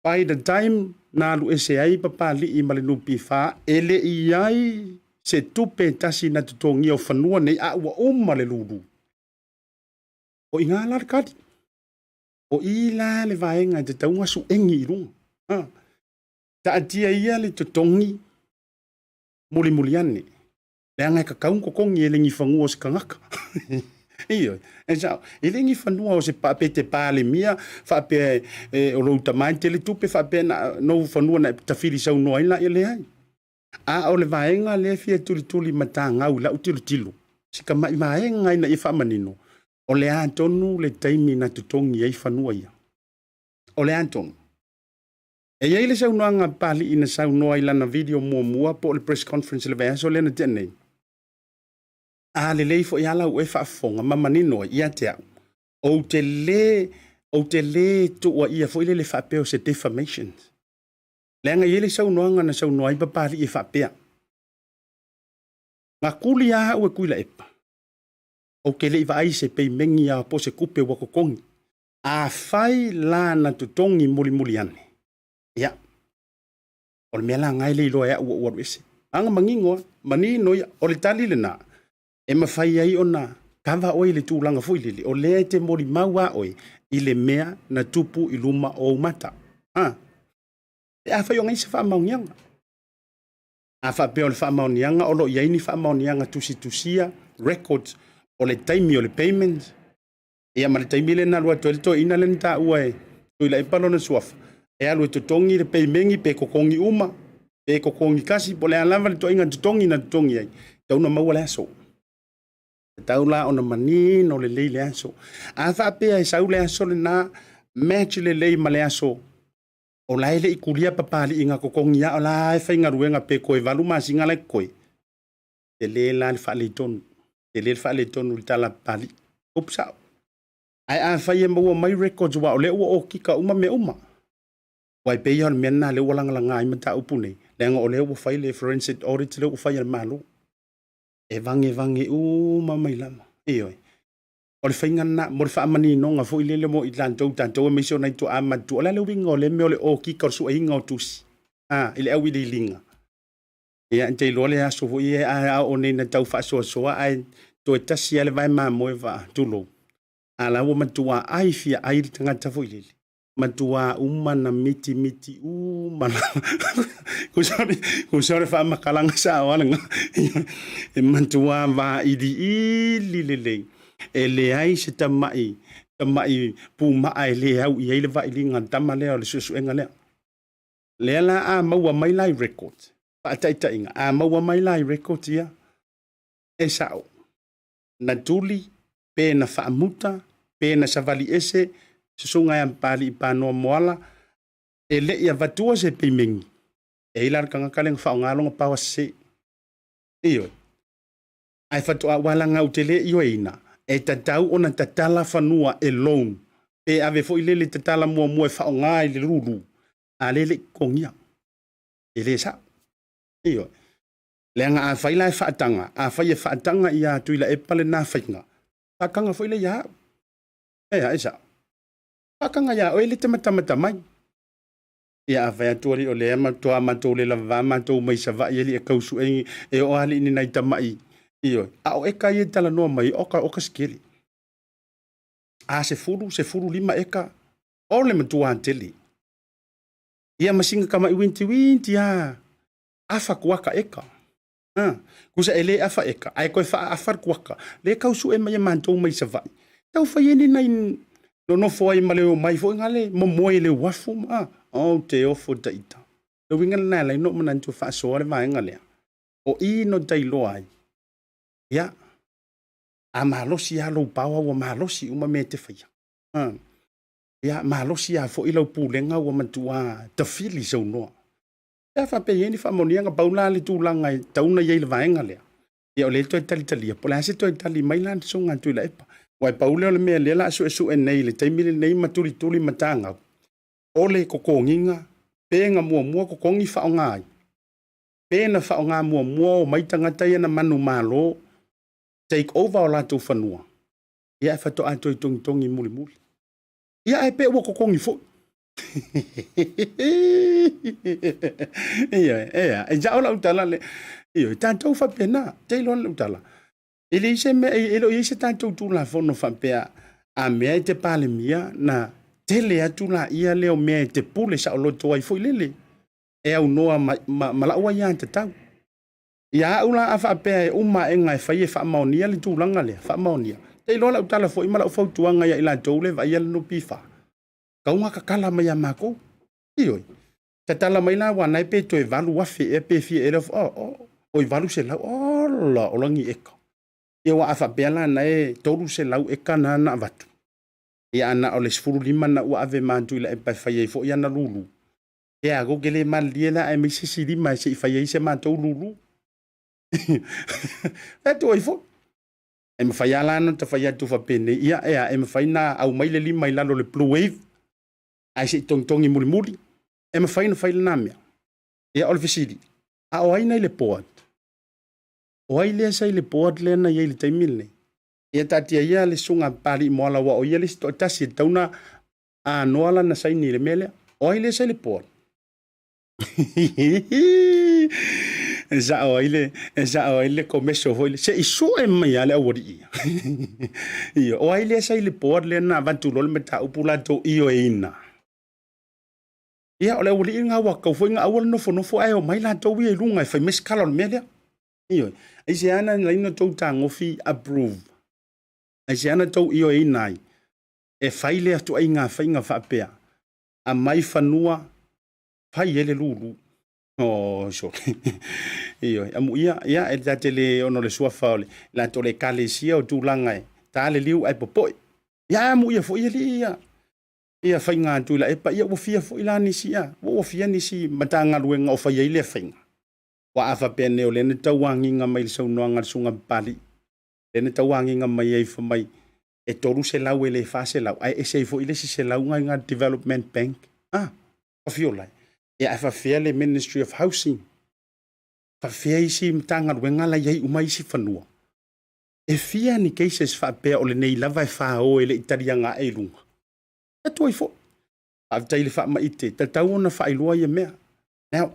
by the time na alu ese ai Papalii ma le NPF, e le i i ai se tupe e tasi na totogia o fanua nei a ua uma le lulu. O i ina la le kali. O i la le vaega e tatau ona suegi i luga. Ha. Taatia ia le totogi mulimuli ane. Leaga e tatau ona totogi e le ni fanua o se tagata. Ioe, e sao. E le ni fanua o se pe te Palemia faapea e, o lou tama e tele tupe faapea na nou fanua na e tafili saunoa ai la, ia leai. A o le vaega lea e fia tulituli matagau i lau tilotilo, si tamai vaega ina ia faamanino, o le a tonu le taimi na totogi ai fanua ia. O le a tonu. E i ai le saunoaga a Papalii na saunoa i lana video muamua po o le press conference i le vaiaso lea na tea nei. A lelei foi lava lau e faafofoga ma manino ai ia te au, ou te le, ou te le tuuaia foi lele faapea o se defamation. Leaga e i ai le saunoaga na saunoa ai Papalii e faapea, Na kuli lava au e Tuilaepa, ou te le i vaai i se peimeni lava po o se tupe ua totogi. Afai la na totogi mulimuli ane, ia, o le mea la na e le iloa e au ua ou alu ese. Aga manino lava, manino ia. O le tali lena e mafai ai ona kava oe i le tulaga foi lele, o lea e te molimau lava oe i le mea na tupu i luma o ou mata. A, pe afai o ngai se faamaoniaga. A faapea o le faamaoniaga o lo o i ai ni faamaoniaga tusitusia, records, o le taimi o le payment, Ia ma le taimi lea na alu atu ai le toeaina lea na taua e Tuilaepa lona suafa, e alu e totogi le peimegi pe totogi uma, pe totogi kasi, po o le a lava le toaiga totogi na totogi ai, tatau ona maua le aso. Tatau la ona manino lelei le aso. A faapea e sau le aso lena, match lelei ma le aso o la e le i kulia Papalii na totogi a o la e faigaluega pe toe 8 masina la e totoe, tele la le faaletonu, tele le faaletonu i le tala a Papalii. Upu sao. Ae afai e maua mai records aua o lea ua okika uma mea uma. Aua e pei lava o le mea lena lea ua lagalaga ai mataupu nei, leaga o lea ua fai le forensic audit lea ua fai e le Malo. E vagevage uma mai lava. Ioe. O le faiga lena mo le faamaninoga foi lele mo i latou tatou aemaise o nai tuaa matutua. O le a le uiga o lea mea o le okika o le sueina o tusi a i le auiliiliga. Ia, e te iloa le aso foi e a oo nei na tau faasoasoa ae toe tasi lava le vae mamoe vaa, tulou. A la ua matua ai fia ai le tagata foi lele. Matua uma na mitimiti uma lava. Kusa o le faamatalaga sao lava lena. E matua vailiili lelei. E leai se tamai. Tamai pumaa e le au i ai le vailiga a le tama lea o le suesuega lea. Lea la a maua mai la i records, faataitaiga, a maua mai la i records ia, e sao, na tuli, pe na faamuta, pe na savali ese, susuga ia Papalii Panoa Moala, e le i avatua se pemegi, e i ai la le tagata lea na faaaoga lona power sese. Ioe. Ae faatoa aua leaga ou te le ioeina, e tatau ona tatala fanua e loan, pe ave foi lele tatala muamua e faaaoga i le lulu, a lea e le i totogia. E le sao. Ioe. Leaga afai la e faataga, afai e faataga ia Tuilaepa lena faiga, faataga foi lea ia au. Ea, e sao. Faataga ia oe le te matamata mai. Ia a fai atu alii o lea matua matou le lavava matou mai Savaii alii e tau sue e oo alii ni nai tamai. Ioe. A o eka ia e talanoa mai o ka o ka sikele. A 10, 15 eka, o le matua tele. Ia ma singa tamai winti winti a afa kuaka eka. A, kusa e le afa eka, ae koe faa afa kuaka. Le kau sue mai e matou mai Savaii. Tau fai e ni nai nonofo ai ma le omai foi ngale momoe le uafu ma o te ofo taita. Le uiga lena e ala ai ona ou manatu e faasoa le vaega lea. O i no ta iloa ai. Ia, a malosi lava lou power ua malosi uma mea e te faia. A, ia, malosi lava foi lau pulega ua matua tafili saunoa. Pe a faapea e i ai ni faamaoniaga, pau la le tulaga e tatau ona i ai i le vaega lea, ia o lea e toe talitalia, po o le a se toe tali mai la le Susuga a Tuilaepa. Aua e pau lea o le mea o lea o le a suesue nei i le taimi lenei ma tulituli matagau, o le totogiga pe na muamua totogi faaaoga ai, pe na faaaoga muamua omai tagata ia na manumalo take over o latou fanua, ia ae faatoa toe togitogi mulimuli. Ia ae pe ua totogi foi. Ioe, ea, e sao lau tala le, ioe, tatou faapena, te iloa lau tala. E leai se mea, e le o i ai se tatou Tulafono faapea a mea e te Palemia na tele atu laia lea o mea e te pule saoloto ai foi lele e aunoa ma, ma, ma lau aiatatau. Ia au la a faapea e uma aega e fai e faamaonia le tulaga lea, faamaonia. Te iloa lau tala foi ma lau fautuaga ia i latou le vaaia le NPF, tatau ona tatala mai ia matou. Ioe. Tatala mai la aua na e pe toe 8,000 ea pe fia ea, oh, oh, oi 800, ola, ola ni eka. Ia aua a faapea la na e 300 eka na na avatu. Ia a na o le 15 na ua ave ma Tuilaepa e fai ai foi ana lulu. Ia, kou ke le malilie la ae mai se isi lima se i fai ai se matou lulu. Fai atu ai foi. E mafai lava la ona ta fai atu faapenei, ia, ea, e mafai ona aumai le lima i lalo o le blue wave, ae se i togitogi mulimuli. E mafai ona fai lena mea. Ia, o le fesili, a o ai na i le board? O ai lea sa i le board lea na i ai i le taimi lenei? Ia taatia ia le susuga a Papalii Moala aua o ia le isi toatasi e tatau ona anoa lana saini i le mea lea. O ai lea sa i le board? E sao ai le, e sao ai le komeso foi le, se i sue mai lava le aualii ia. Ioe, o ai lea sa i le board lea na avatu loa le mataupu latou ioeina? Ia, o le aualii lena ua tatau foi ona aua le nofonofo ae omai latou ia i luga e fai mai se tala o le mea lea. Ioe, aisea na ala ai ona tou tagofi approve? Aisea na tou ioeina ai e fai lea ituaiga faiga faapea, aumai fanua fai ai le lulu? Oh, sole. Ioe, amuia, ia, e ta te le ona o le suafa o le latou le ekalesia o tulaga e ta le liu ae popoe. Ia, ae amuia foi alii ia. Ia faiga a Tuilaepa, ia ua fia foi la nisi, ia, ua fia nisi Matagaluega o fai ai lea faiga. Aua a faapea nei o lea na tauagiga mai i le saunoaga a le Susuga Papalii, lea na tauagiga mai ai fai mai e 300 e le 400, ae ese ai foi le isi 100 nai ngā Development Bank. Ah, fafiola e. Ia ae faafefea le Ministry of Housing? Faafefea isi Matagaluega la i ai uma isi fanua? E fia ni cases faapea o lenei lava e fao e le i taliaga ae i luga? E atu ai foi. Faafetai i le faamaite, tatau ona faailoa ia mea. Now,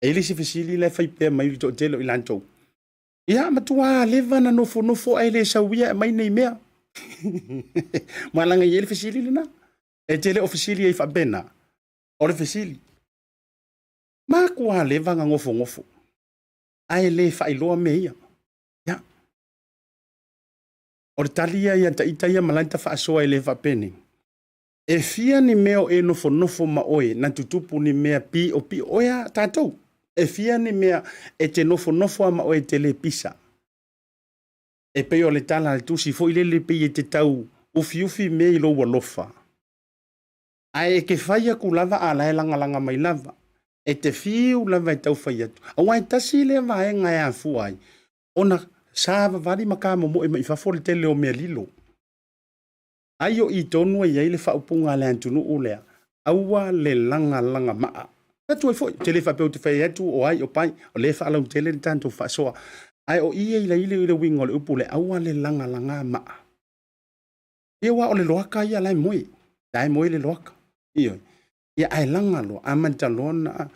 e i ai le isi fesili la e fai pea mai le toatele o i latou. Ia, matua leva na nofonofo ae le sauia e aumai nei mea. Malaga i ai le fesili lena. E te le o fesili ai faapena. O le fesili, matua leva na nofonofo ae le faailoa mea ia. Ia. O le tali ia ia ita ia ma laita faasoa e le faapenei. E fia ni mea o e nofonofo ma oe na tutupu ni mea piopio oe a tatou. E fia ni mea e te nofonofo a ma oe e te le pisa. E pei o le tala a le tusi foi lele pei e te tau ufiufi mea i lou alofa. Ae e te fai atu lava a la e lagalaga mai lava. E te fiu lava e tau fai atu. Aua e tasi lea vaega e afua ai ona savavali ma kamomoe mai fafo le tele o mea lilo. Ai o i tonu e i ai le faaupuga a le atunuu lea, aua le lagalaga maa. Atu ai foi, ou te le faapea ou te fai atu o ai o pai, o lea e faalautele le tatou faasoa. Ae o i e i le uiga o le upu lea, aua le lagalaga maa. Ia aua o le loaka ia la e moe, la e moe le loaka. Ioe. Ia ae laga loa, amata loa ona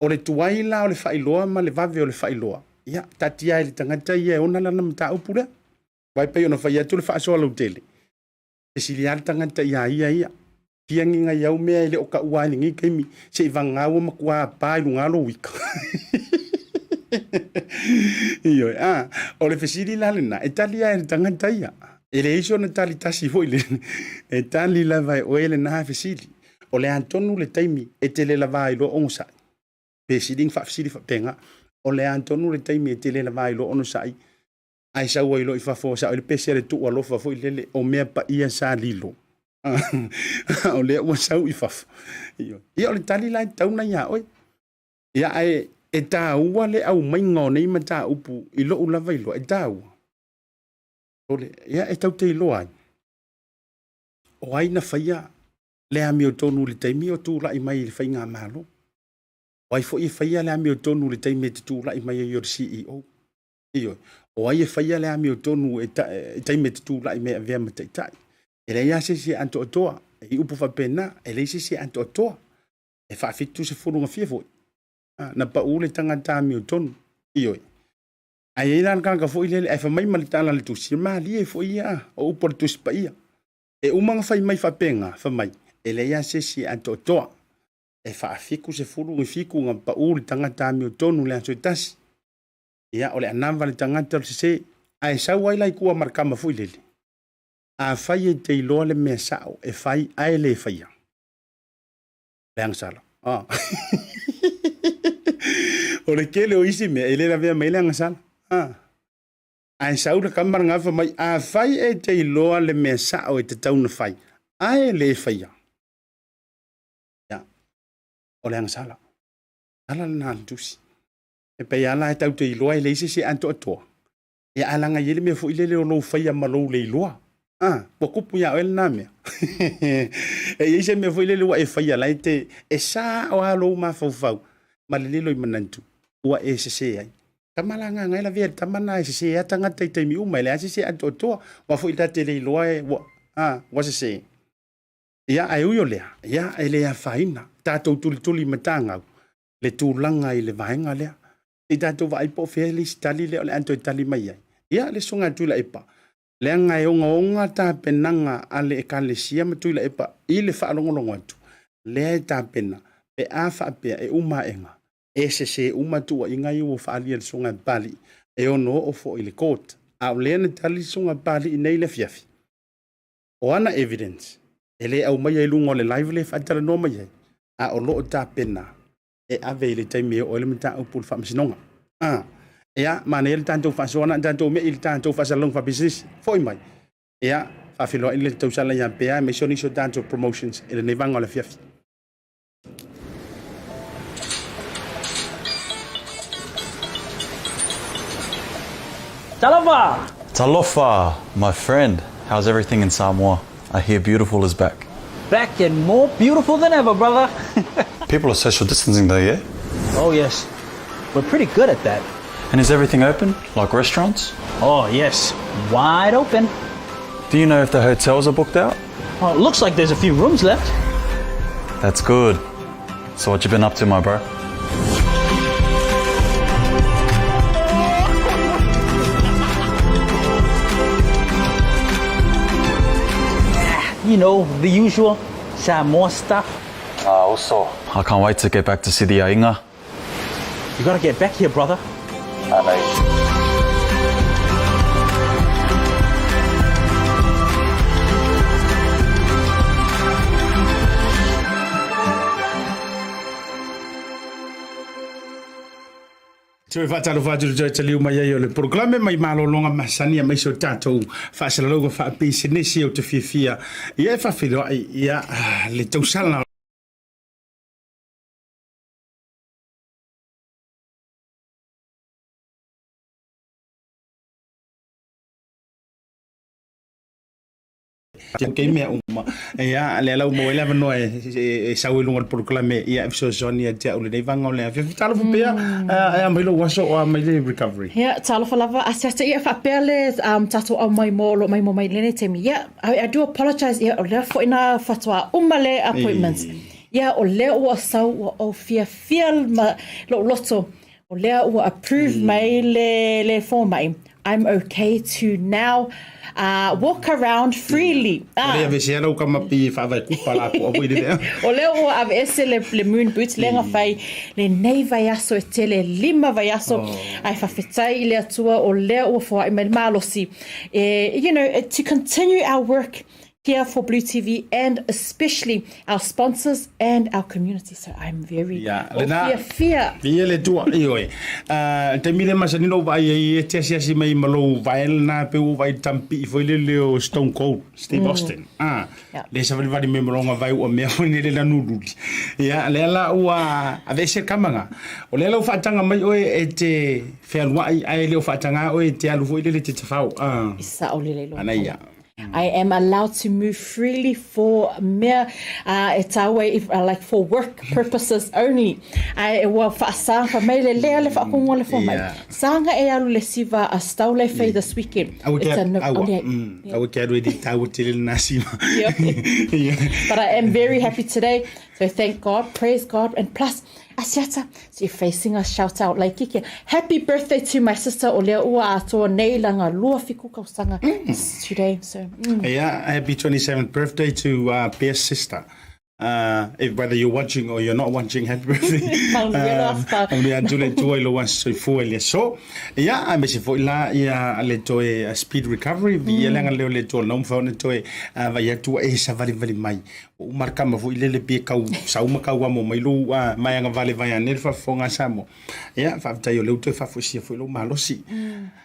o le tuai la o le faailoa ma le vave o le faailoa, ia taatia ai i le tagata ia e ona lana mataupu lea. Aua e pei ona fai atu le faasoa lautele, fesili lava le tagata iā ia ia, fia ni nai au mea e le o taua ai i lenei taimi, se i vagana ua matua pa i luga lou ika. Ioe, a, o le fesili la lena, e tali lava e le tagata ia. E leai sona tali tasi foi lele, e tali lava e oe lena fesili. O le a tonu le taimi e te le lava ai loa onosai? Pe sili ona faafesili faapena. O le a tonu le taimi e te le lava ai loa onosai? Ae sau ai loa i fafo, sao ai le pese a le tuu alofa foi lele, o mea paia sa lilo. O lea ua sau i fafo. Ia o le tali la e tatau ona ia oe. Ia ae e taua le aumaiga o nei mataupu i lou lava iloa, e taua. Ia e tatou te iloa ai, o ai na faia le amiotonu i le taimi o tulai mai i le faigamalo. O ai foi e faia le amiotonu i le taimi e te tulai mai ai o le CEO. Ioe. O ai e faia le amiotonu i le taimi e te tulai mai e avea ma taitai. E leai lava se isi e atoatoa. E i upu faapena, e leai se isi e atoatoa. E faafitusefulu na fia foi, na pau le tagata amiotonu. Ioe. Ae i ai la le tagata foi lele, ae fai mai ma le tala a le tusi, e malie foi ia, o upu a le Tusi Paia. E uma ona fai mai faapena, fai mai, e leai lava se isi e atoatoa. E faafitusefulu ni fitu na pau le tagata amiotonu i le aso e tasi. Ia, o le anava le tagata o le sese. Ae sau ai la i tua ma le tama foi lele, afai e te iloa le mea sao e fai ae le faia, le agasala. Ah. o le tele o isi mea e le lavea mai le agasala. Ah. Ae sau le tama lena fai mai, afai e te iloa le mea sao e tatau ona fai, ae le faia, ia, o le agasala. Ala lena a le tusi. E pei lava la e tatou te iloa e leai se isi e atoatoa. Ia ae leaga e i ai le mea foi lele o lou faia ma lou le iloa. A, ua tupu ia oe lena mea. E i ai se mea foi lele ua e faia la e te, e sao lava lou mafaufau ma le lilo i manatu ua e sese ai. Tama la agaga e lavea i le tama lena e sese lava tagata i taimi uma, e leai lava se isi e atoatoa. Aua foi ta te le iloa e ua, a, ua sese. Ia, ae ui o lea, ia, e le afaina. Tatou tulituli matagau le tulaga i le vaega lea. Se i tatou vaai po o fea le isi tali lea o le a toe tali mai ai. Ia, le Susuga ia Tuilaepa, leaga e ogaoga tapenaga a le Ekalesia ma Tuilaepa i le faalogologo atu, lea e tapena pe a faapea e uma aega, e sese uma tuuaiga ia ua faaalia e le Susuga ia Papalii, e ono oo foi i le court. A o lea na tali le Susuga ia Papalii nei i le afiafi, O ana evidence, e le aumaia i luga o le live lea e faatalanoa mai ai, a o lo o tapena e ave i le taimi e oo ai le mataupu i le faamasinoga. A, ia, manaia le tatou faasoa na o tatou mea i le tatou faasalalauga faapisinisi. Foi mai. Ia, faafeiloai le tausala ia Pea aemaise o nisi o tatou promotions i lenei vaega o le afiafi. Talofa! Talofa, my friend! How's everything in Samoa? I hear beautiful is back. Back and more beautiful than ever, brother! People are social distancing though, yeah? Oh yes, we're pretty good at that. And is everything open, like restaurants? Oh yes, wide open. Do you know if the hotels are booked out? Well, it looks like there's a few rooms left. That's good. So what you been up to, my bro? You know, the usual Samoa stuff. Ah, also. I can't wait to get back to see the aiga. You gotta get back here, brother. I know. Toe faatalofa atu i le toe taliu mai ai o le polokalame mai malologa masani aemaise o tatou faasalalauga faapisinisi ou te fiafia ia e faafeiloai ia le tausala Kei mea uma. Ia, lea la ua maua ai le avanoa e, e sau i luga o le polokalame, ia, e fesoasoani ia te au lenei vaega o le afiafi. Talofa pea, e a mai lou aso o a mai le recovery. Ia, talofa lava, asiasi ia faapea le um, tatou au maimoa o lo o maimoa mai i lenei taimi. Ia, I, I do apologize, ia, o lea foi na faatoa uma le appointments. Ia, o lea ua sau, ua ou fiafia ma lou loto, O lea ua approve mai le le fomai, I'm okay to now uh, walk around freely. Ah. Ua aveesea lau kama pi faavae kupa la po avo i le lea. O lea ua aveese le, le moon boots lea nga fai lenei vaiaso e tele lima vaiaso oh. Ae faafetai i le Atua o lea ua foai mai le malosi e, you know, to continue our work here for Blue TV and especially our sponsors and our community. So I'm very yeah, lena, fiafia. Ia le tua, ioe. Uh, taimi le masani lou vaai ai e te asiasi mai ma lou vae lena pe ua vaai tampi'i foi le leo Stone Cold Steve Austin. Ah, yeah. Le savalivali mai ma longa vae ua mea foi le la nululi. Ia, lea la ua aveese le kamaga. O lea la ua faataga mai oe e te fealuai ae le o faataga oe e te alu foi lele te tafao. Ah. Sao lelei lo. Ana ia. I am allowed to move freely for mea uh, e tāua if, uh, like for work purposes only. Ae e ua whaasanga mai le lea le whaakongoa le fomai. Yeah. Sanga e alu le siva a stau le fei this weekend. Aua ke aua. Aua ke alu e di tāua te le nā siva. Yeah. But I am very happy today. So thank God, praise God, and plus, Asiata, so you're facing a shout out like kike. Happy birthday to my sister o lea ua atoa nei langa lua fiku kausanga mm. today. So, mm. Yeah, happy 27th birthday to Bear's sister. If, whether you're watching or you're not watching, happy birthday. Manuia atu le Atua i lou aso soifua i le aso. Ia, aemaise foi la ia le toe speed recovery, viia le agalelei o le Atua o lena ua mafai ona toe vaai atu ua e savalivali mai. Ua uma le kama foi lele pe kau sau ma kau amo mai lou maea vale vai ane le faafofoga a Samoa. Ia, faafetai o lea ua toe faafoisia foi lou malosi.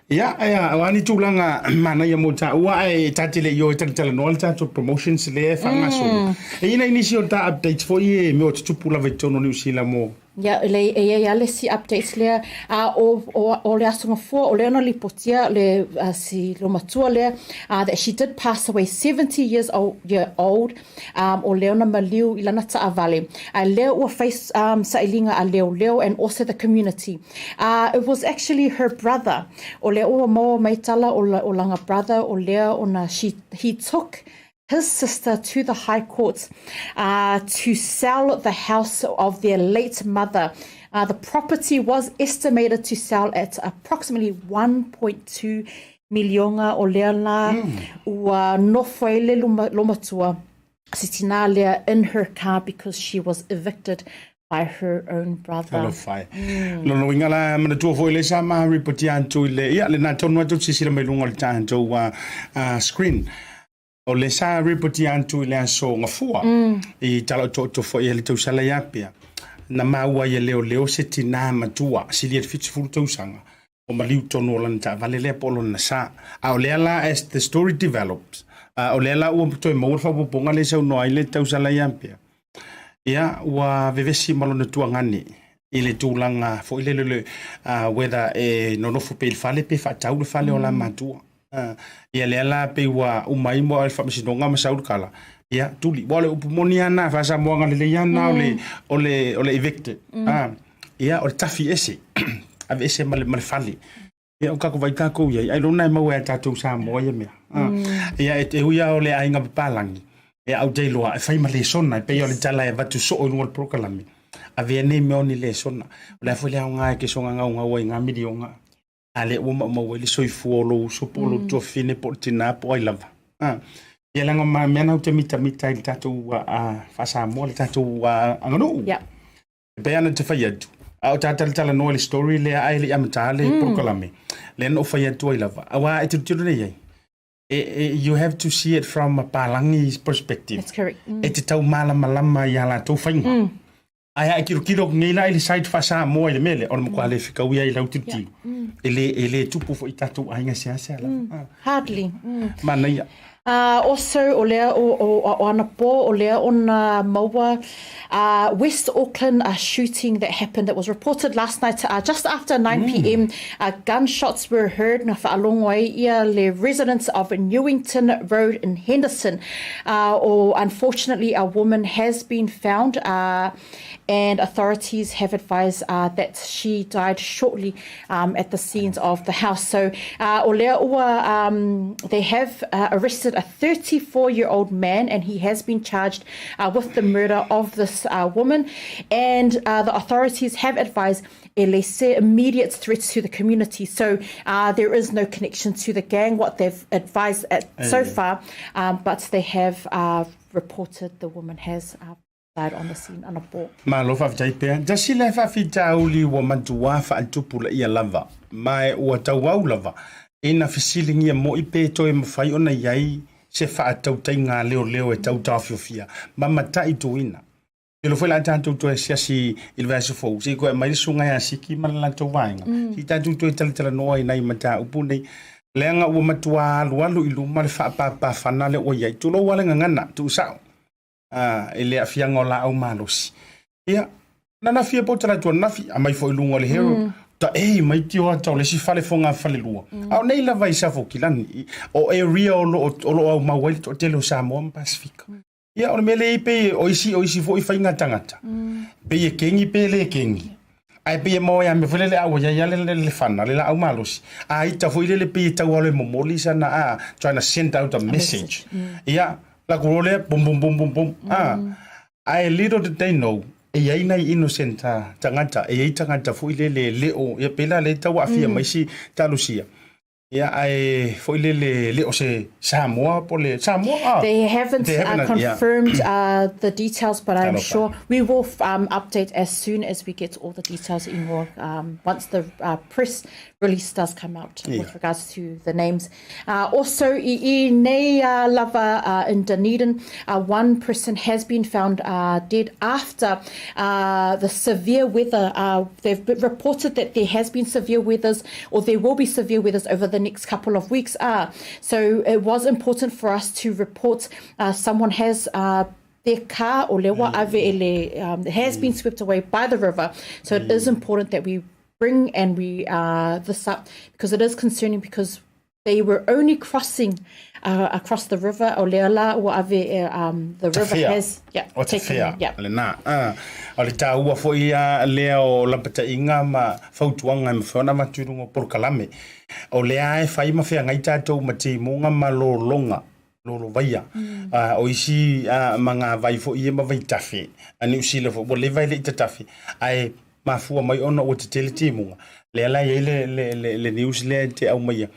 Ia, ia, o a ni tulaga manaia mo taua ae ta te le i o e talatalanoa le tatou promotions lea e faagasolo. E i ai nai nisi o ta updates foi e mea o tutupu lava i totonu o Niu Sila mo Ia, le, e iai a le isi updates lea, a o, o, o le aso gafua, o lea na lipotia le, a, si loomatua lea, uh, that she did pass away 70 years old, year old, um, o lea na maliu i lana taavale. A lea ua fai um, sailiga a leoleo and also the community. Uh, it was actually her brother, o lea ua maua mai tala o, o langa brother, o lea ona she, he took his sister to the High Court uh, to sell the house of their late mother. Uh, the property was estimated to sell at approximately 1.2 milionga o lea la ua nofo ai le lomatua se tinā lea in her car because she was evicted by her own brother. Talofa e. Lona uiga la, manatua foi lea sa ma ripotia atu i le, ia, lena tonu atu silasila mai luga o le tatou screen. O le sa ripotia atu i le aso Gafua i tala otooto foi e le tausala i Apia, na maua ai e leoleo se tinā matua sili i le 70 tausaga o maliu tonu o lana taavale lea po o lona sa. A o lea la as the story develops, o lea la ua toe maua le faaopoopoga lea e saunoa ai le tausala i Apia. Ia, ua vevesi ma lona tuagane i le tulaga foi lele le whether e nonofo pea i le fale pe faatau le fale o la matua. Ia lea la pei ua uma ai le faamasinoga ma sau le kala, ia tuli. Aua o le upu moni lava lena, faa-Samoaga lelei lava lena o le, o le, o le evicted. Ia, o le tafi ese, aveese ma le, ma le fale. Ia, o kako vai tākou i ai, ailona e maua e tātou Samoa ia mea. Ia, e ui lava o le aiga papalagi, e au te iloa, e fai ma lesona, e pei o le tala e avatu soo i luga o le polokalame. Avea nei mea o ni lesona. O le a foi le aoga e ke soga gaugau ai i ngā milionga. A lea ua maumau ai le soifua o lou uso po o lou tuafafine po o le tinā po o ai lava. Ia leaga ma mea na ou te mitamita ai i le tatou faa-Samoa, le tatou aganuu. E pei ona te fai atu, a o ta talatalanoa i le story lea ae le i amata le polokalame, lea na ou fai atu ai lava, aua e tilotilo nei ai, e, e, you have to see it from a palagi perspective. That's correct. E te tau malamalama i a latou faiga. Ae a e tilotilo atu nei la i le side faa-Samoa i le mea lea, o le matua le fetaui ai i lau tilotilo. E le, e le tupu foi i tatou aiga seasea lava. Ah. Hardly. Manaia. Also, o lea o, o, o anapo, o lea ona maua West Auckland a shooting that happened that was reported last night just after 9 pm. Gunshots were heard na whaalongo ai ia le residents of Newington Road in Henderson. O, unfortunately, a woman has been found and authorities have advised that she died shortly at the scenes of the house. So, o lea ua, they have arrested a 34-year-old man and he has been charged with the murder of this woman. And the authorities have advised e le se immediate threats to the community. So there is no connection to the gang, what they've advised at, so far, but they have reported the woman has died on the scene anapo. Malo faafetai pea. Tasi lea faafitauli ua matua faatupulaia lava, ma ua tauau lava ina fesiligia moi pe toe mafai ona i ai se faatautaiga a leoleo e tau taofiofia ma mataituina. Pelo foi la a tatou toe asiasi i le vaiaso fou, se i toe aumai le susuga ia Siki ma le latou vaega, se i tatou toe talatalanoa i nai mataupu nei, leaga ua matua alualu i luma le faapapafana lea ua i ai. Tulou lava le gagana, tuusao, i le aafiaga o laau malosi. Ia, ananafi ia po o talaatu ananafi, aumai foi i luga o le Herald, taei mai tioata o le isi fale fogafalelua. A o nei lava i Safokilani, o area o lo o aumau ai le toatele o Samoa ma Pasefika. Ia, o le mea lea e pei o isi, o isi foi faiga tagata. Pei e kengi pe le kengi. Ae pei e maua ia mea foi lele a ua iai lava le, le fana, le laau malosi. A ita foi lele pei e tau alo e momoli sana a, trying to send out a message. Ia, la ku loa lea, bum bum bum bum bum. A, ae little did they know, e iai nai innocent tagata, e iai tagata foi lele e le o, ia pei la lea e tau aafia mai isi talosia. Ia, ae foi lele le o se Samoa po le Samoa? Ah, They haven't, they haven't confirmed the details, but I'm sure we will update as soon as we get all the details in more, once the press release does come out with regards to the names. Also, i i nei lava in Dunedin, one person has been found dead after the severe weather. They've reported that there has been severe weathers or there will be severe weathers over the next couple of weeks. So it was important for us to report someone has their car o lewa ave ele has been swept away by the river. So it is important that we bring and we this up because it is concerning because they were only crossing across the river o lea la ua ave e um, the river Tawhea. has yeah, O taken Tawhea, yeah. lenā. Ah, o le tāua foi ia lea o lapataiga ma fautuaga e mafai ona avatu i luga o polokalame. O lea e fai ma feagai tatou ma timuga ma lologa, lolovaia. Ah, o isi ah, magavai foi ia ma vaitafe, a Niu Sila foi, ua leva e le i tatafe, ae mafua mai ona ua tetele timuga. Lea la e i ai le, le, le, le news lea e te aumaia.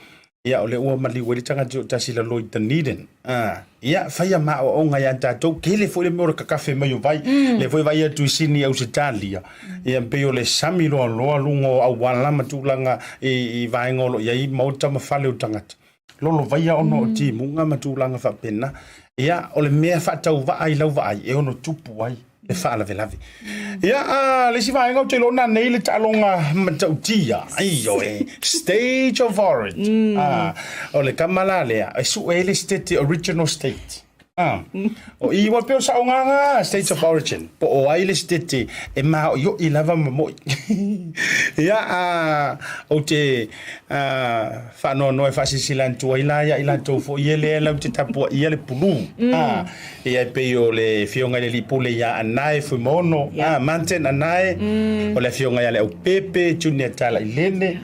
Ia, o lea ua maliu ai le tagata o tasi lalo i Dunedin. Ah, ia, faia maoaoga ia tatou. Tele foi le mea o le kakafe mai o vai. Mm. Le foi vai atu i Sini Ausetalia. Ia, pei o le sami loaloa luga o auala ma tulaga i, i vaega o lo o i ai maota ma fale o tagata. Lolovaia ona o timuga ma tulaga faapena. Ia, o le mea faatauvaa i lau vaai e ono tupu ai le faalavelave. Ia, a le isi vaega ou te iloa nei le taaloga matautia. Ioe, stage of origin. Ah, o le kama la lea, e sue ai le state, original state. Ah, o i ua pei o saogaga state of origin, po o ai le state e maoioi lava ma moi. Ia, a, ou te a, faanoanoa e faasilasila atu ai la ia i latou foi ia lea lau te tapuaia le pulu. Ah, ia e pei o le afioga i le alii pule ia Anae Fuimaono, ah, Martin Anae, o le afioga ia Leaupepe, Junior Talailene,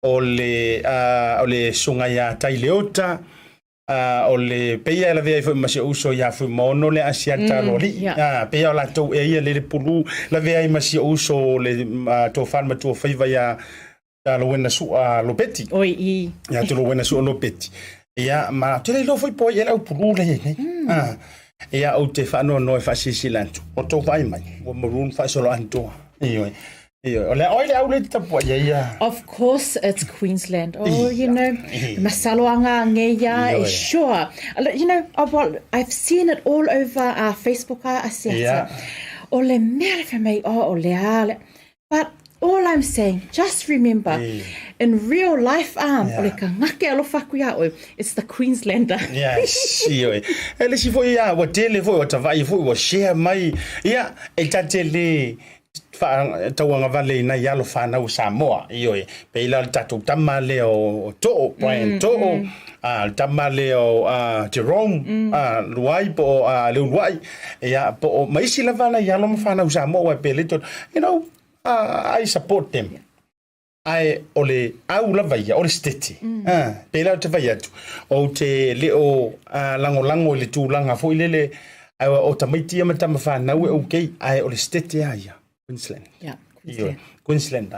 o le, a, o le susuga ia Taileota, A, o le peia e lavea ai foi ma si ou uso ia Fuimaono le Asiata Aloalii. Yeah. A, peia o latou ea ia lele pulu lavea ai ma si ou uso le uh, tofa le matua faiva ia ia Lowena Sua Lopeti. Oi i. Ia te Lowena Sua Lopeti. Ia ma te le iloa foi po ai e le au pulu le iai nei. Mm. A, ia ou te faanoanoa e faasilasila atu. O tou vaai mai, ua maroon faasoloatoa. Ioe. Ioe, o le oi le au le tapuai ai ia. Of course it's Queensland. Oh, you know, masaloanga nge ia e sure. You know, oh, well, I've seen it all over Facebook a Asiata. Yeah. O le mea le fai mai, oh, o le a le... But all I'm saying, just remember, in real life, o le kagake alofa aku iā ʻoe, it's the Queenslander. Yes, ioe. E le isi foi, ia, ua tele foi, ua tavaai foi, ua share mai, ia, e ta te le tauagavale i nai alo fanau o Samoa, ioe. Pei la o le tatou tama lea o Too, Brian Too, le tama lea o Jerome, Luai po o Leuluai, ia, po o ma isi lava nai alo ma fanau Samoa aua e pe le tonu, you know, I support them. Ae o le au lava ia, o le setete. Pei la ou te fai atu, ou te le o lagolago i le tulaga foi lele, ae o tamaiti ia ma tama fanau e okay, ae o le setete lava ia, Queensland. Yeah, Queensland. Queensland.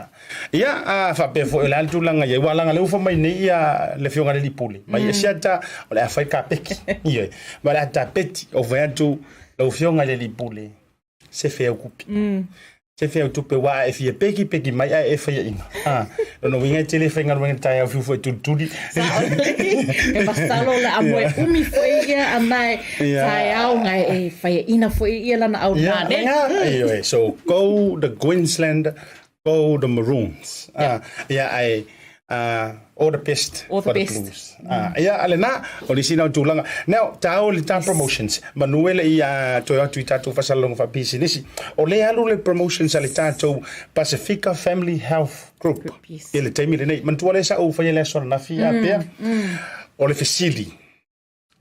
Ia, a faapea foi o le a le tulaga i ai, ua leaga o lea ua fai mai nei ia le Afioga i le Alii Pule, mai Asiata, o le a fai kapeki. Ioe, ma o le a tapeti, ou fai atu, lau Afioga i le Alii Pule, sefe au kupi. Sefe au tupe aua a e fia peki peki mai ae e faiaina. A, lona uiga e tele faigaluega i le taeao fiu foi tulituli. E masalo o le a moe umi foi ia a nae taeao ngai e faiaina foi ia lana au nane. Yeah, so go the Queensland, go the Maroons. Yeah, yeah I, all the best all for the the best. Blues. Ia, a lena, o le isi na o tulaga. Now, tao le ta promotions, manu e le i a toe atu i tatou faasalasalauga faapisinisi. O lea alu le promotions a le tatou Pasifika Family Health Group. Group, yes. I le taimi lenei. Manatua lea sa ou faia le aso ananafi a pea. O le fesili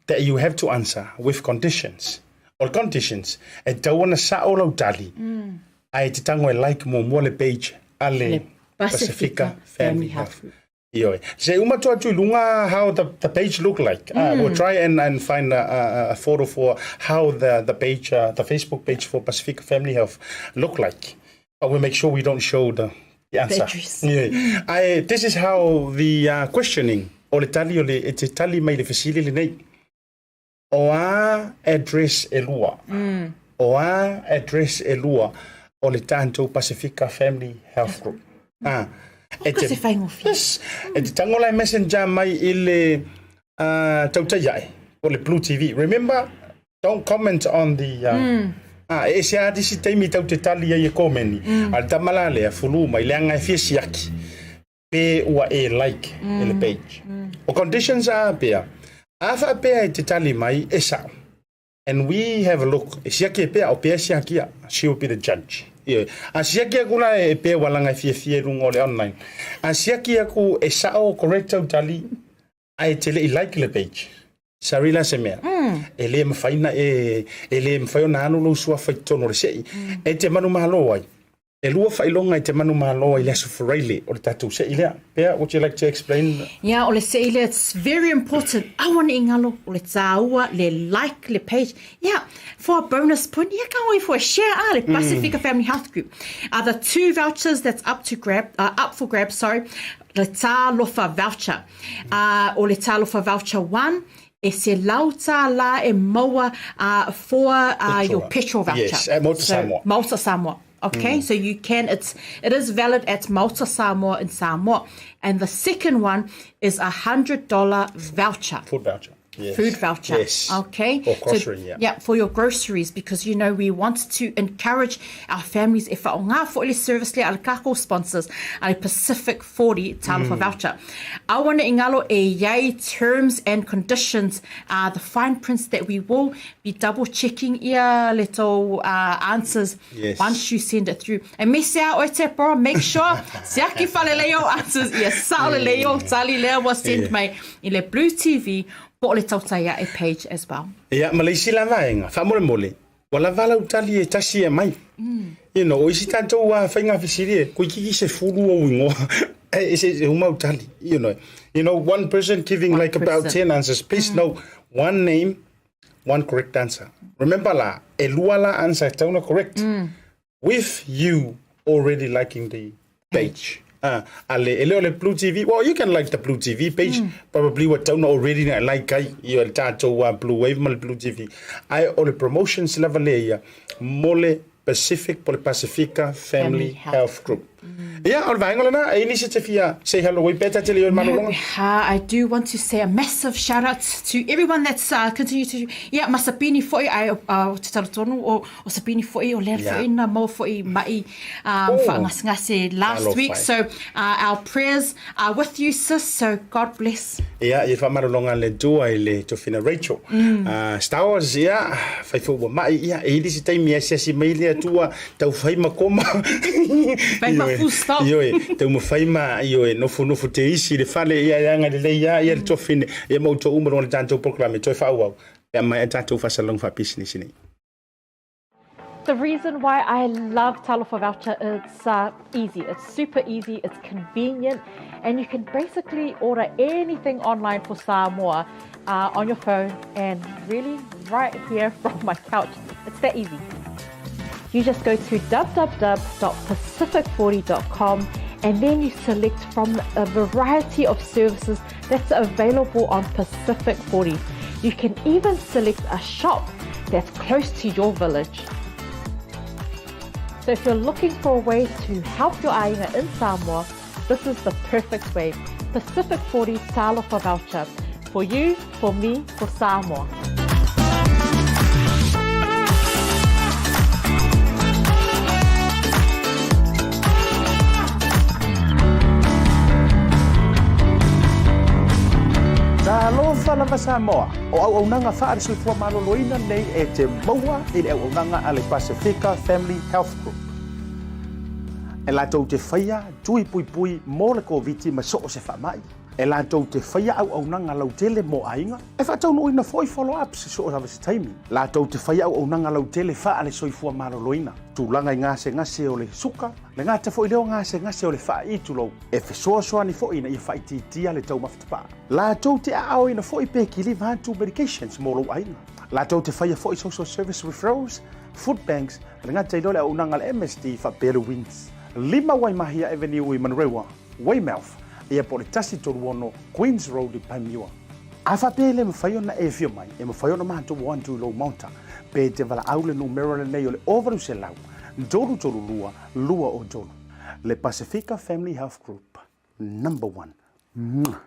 that you have to answer with conditions. O le conditions, e tatau ona sao lau tali, ae e te tago e like muamua le page a le Pasifika Family Health Group. Ioe. Se uma atu atu i luga how the page look like. We'll try and find a photo for how the page, the Facebook page for Pasifika Family Health look like. But we'll make sure we don't show the answer. The address. Yeah. I, this is how the questioning, o le tali o le, e te tali mai le fesili lenei. O a address e lua? O a address e lua o le tatou Pasifika Family Health Group? Ah, e te, se faigofie. Yes. E te tango la e messenger mai i le tautai ae, o le Blue TV. Remember, don't comment on the... Ah, e ese a disi taimi tau te tali ai e komeni. A le tama la lea, fulu mai, leaga e fia siaki. Pe ua e like i le page. O conditions a pea, a faapea e te tali mai e sao. And we have a look, e siaki e pea, o pea e siakia, she will be the judge. Ioe. A siaki aku la e pea ua laga e fiafia i luga o le online. A siaki aku e sao, correct au tali, ae te le i like le page. Sorry la se mea. E le mawhai na e, e le mawhai ona alu lou suafa i totonu o le sei. E te manumalo ai. E lua faailoga i te manumalo ai le Aso Faraile o le tatou sei lea. Pea, would you like to explain? Yeah, o le sei lea, it's very important. Aua ne i ngalo, o le tāua, le like, le page. Yeah, for a bonus point, ia ka oi for a share, ah, le Pasifika Family Health Group. The two vouchers that's up to grab, up for grab, sorry, le Tālofa voucher. O le Tālofa voucher one, e $100 e maua for your petrol voucher. Yes, at Malta Samoa. Malta Samoa. Okay, so you can, it is valid at Malta Samoa in Samoa. And the second one is a $100 voucher. Food voucher. Yes. Food voucher. Yes. Okay. Or grocery, yeah. Yeah, for your groceries, because, you know, we want to encourage our families e whaonga fo le service le a le kako sponsors a le Pacific 40 Talofa voucher. Aua ne i ngalo e iai terms and conditions, the fine prints that we will be double checking ia le tou answers Yes. once you send it through. E mese a oe te bro, make sure siaki whalelei o answers ia sao lelei o tali lea ua send Yeah. mai i le Blue TV po o le Tautai Ae page as well. Ia, ma le isi la vaega, faamolemole, ua lava lau tali e tasi e aumai. You know, o isi tatou a faiga fesili e, koikiki sefulu ou igoa, e ese e uma au tali, you know. You know, one person giving One like about person. 10 answers. Please no, one name, one correct answer. Remember la, e lua la answer e tatau ona correct. With you already liking the page. Ah, a le, e le o le Blue TV, well, you can like the Blue TV page, probably ua tatau ona already na e like ai, i le tatou Blue Wave ma le Blue TV. Ae o le promotions lava lea ia, mo le Pacific po le Pasifika Family Family Health Health Group. Ia, o le vaega lena, e i ai nisi e te fia say hello ai pea ta te le i o i le malologa? I do want to say a massive shout out to everyone that's continue to, ia, ma Sabini foi, ai, o te tala tonu o, o Sabini foi, o lea foi na maua foi ma'i whaangasegase last week. So, our prayers are with you, sis, so God bless. Ia, ia faamalologa a le Atua i le tofina Rachel. Star Wars, ia, fai foi ua ma'i, ia, e i ai le isi taimi e asiasi mai le Atua, tau fai ma koma. Fai ma full stop. Ioe, taumafai ma, ioe, nofonofo te isi i le fale, ia, e agalelei lava, ia, le tofine, ia, ma outou uma luga o le tatou polokalame, toe faaauau, pe a maea tatou faasalalauga faapisinisi nei. The reason why I love Talofa Voucher is easy. It's super easy, it's convenient, and you can basically order anything online for Samoa uh, on your phone and really right here from my couch. It's that easy. You just go to www.pacific40.com and then you select from a variety of services that's available on Pacific 40. You can even select a shop that's close to your village. So if you're looking for a way to help your aiga in Samoa, this is the perfect way. Pacific 40 Talofa Voucher. For you, for me, for Samoa. Talofa lava Samoa, o auaunaga faale-soifua maloloina nei e te maua i le auaunaga a le Pasefika Family Health Group. E latou te faia tui puipui mo le Koviti ma so o se faamai. E latou te faia auaunaga lautele mo aiga, e faataunuuina foi follow-ups i so o se taimi. Latou te faia auaunaga lautele faale-soifua maloloina, tulaga i gasegase o le suka, le gata foi lea o gasegase o le faai'i tulou, e fesoasoani foi ina ia faaitiitia le taumafa tapaa. Latou te aaoina foi pe kiliva atu medications mo lou aiga. Latou te faia foi social service referrals, food banks, le gata i lea o le auaunaga a le MSD faapea le WINS. 5 Waimahia Avenue i Manurewa, Weymouth, ia po o le 136 Queens Road i Panmure. A faapea e le mafai ona e afio mai, e mafai ona matou o atu i lou maota, pe te valaau le numera lenei o le 800 332 203. Le Pasifika Family Health Group, number one. Mwah!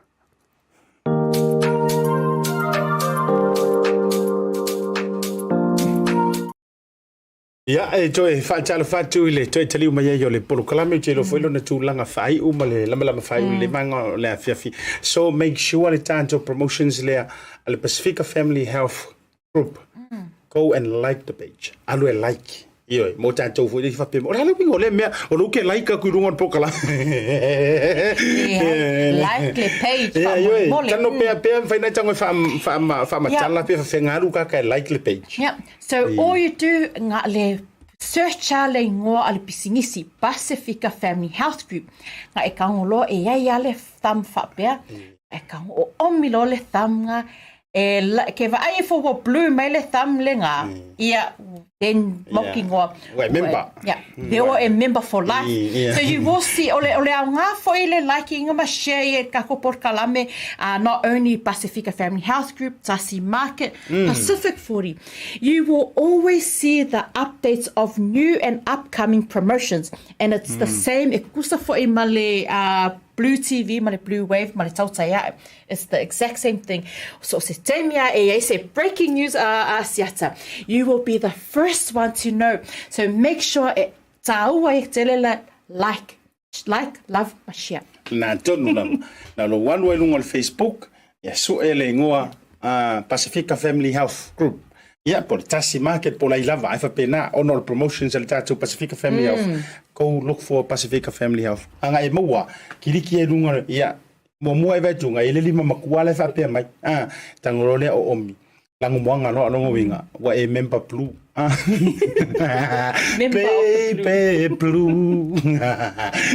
Ia, e toe faatalofa atu i le toe taliu mai ai o le polokalame, ou te iloa foi lona tulaga faaiu ma le lamalama faaiu i le vaega o le afiafi. So make sure le tatou promotions lea a le Pasifika Family Health Group. Go and like the page. Alu e like. Ioe, mo tatou foi le faapea, o le a le uiga o lea mea, o lou ke like aku i luga o le polokalame. Like le page, Ia, ioe, faamolemole. tano pea pea, mafai ona e tago e faamatala pe fafegalu kaka e like le page. Yeah. So all you do nga le search a le ingoa a le pisinisi Pasifika Family Health Group nga e kaongo loa e iai a le thumb faapea e kaongo o omi loa le thumb nga e la, ke vaai e fo ua blue mai le thumb le nga ia then moki ingoa Ua e member. Yeah, they were a member for life. Yeah. So you will see, o le, o le aoga foi le liking ma share i e kako polokalame, not only Pasifika Family Health Group, Tasi Market, Pacific 40. You will always see the updates of new and upcoming promotions and it's the same e kusa foi ma le Blue TV ma le Blue Wave ma le tautai ae. It's the exact same thing. So se taimi a e ai se breaking news a Asiata, you will be the first one to know. So make sure e tāua e tele le like, like, love ma share. Na tonu lava. Na lou alu ai luga o le Facebook, ia sue le igoa a Pasifika Family Health Group. Ia, po o le tasi market po o lai lava, ae faapena, ona o le promotions a le tatou Pasifika Family Health. Go look for Pasifika Family Health. Aga e maua, kiliki ai luga, ia, muamua e vaai atu, e le lima makua la e faapea mai. A, tago loa lea o omi. Lagomoaga loa lona uiga, ua e member blue. Member of the Baby blue.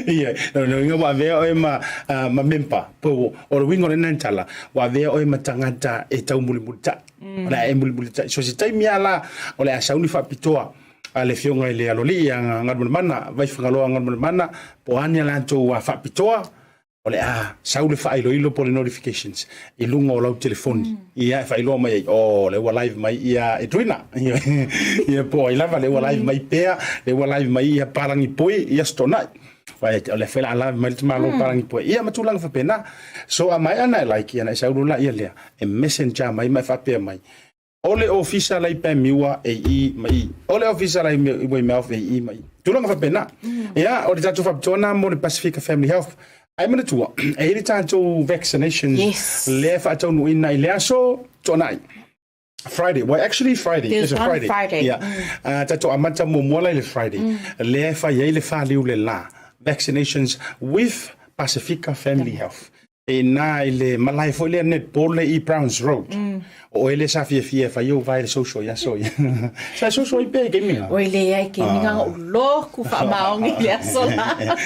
Ia, lona uiga ua avea oe ma, ma member. Po o le uiga o lena tala, ua avea oe ma tagata e taumulimulitai. O le a e mulimulitai. So se taimi lava la, o le a sauni faapitoa a le Afioga i le Aloalii ia Galumalemana, Vaifagaloa Galumalemana, po o a ni a latou faapitoa, O le a sau le faailoilo po o le notifications i luga o lau telefoni. Ia, e faailoa mai ai, oh, lea ua live mai ia Edwina. Ia, po o ai lava, lea ua live mai Pea, lea ua live mai ia Palangi Poi, ia Stonai. Aua o lea foi o le a lave mai le tamaloa palagi poe, ia ma tulaga faapena. So a maea ona e like, ia ona e sau loa laia lea e messenger mai ma e faapea mai, O le ofisa la i Pamua e i ma i. O le ofisa la i Weymouth e i ma i. Tulaga faapena. Ia, o le tatou faapitoa lena mo le Pasifika Family Health. Ae manatua, e i ai le tatou vaccinations Yes. lea e faataunuuina i le aso Toonai. Friday. Well, actually Friday. There's It's a one Friday. Friday. Yeah. Tatou amata muamua la i le Friday. Lea e fai ai le faliu le la. Vaccinations with Pasifika Family Health. I ina i le malae foi lea netball lea i Browns Road. O oe lea sa fiafia e fai ou vae i le social i aso ia. Sa social ai pea i kemiga? Oi leai kemiga o loku faamaoni i le aso la.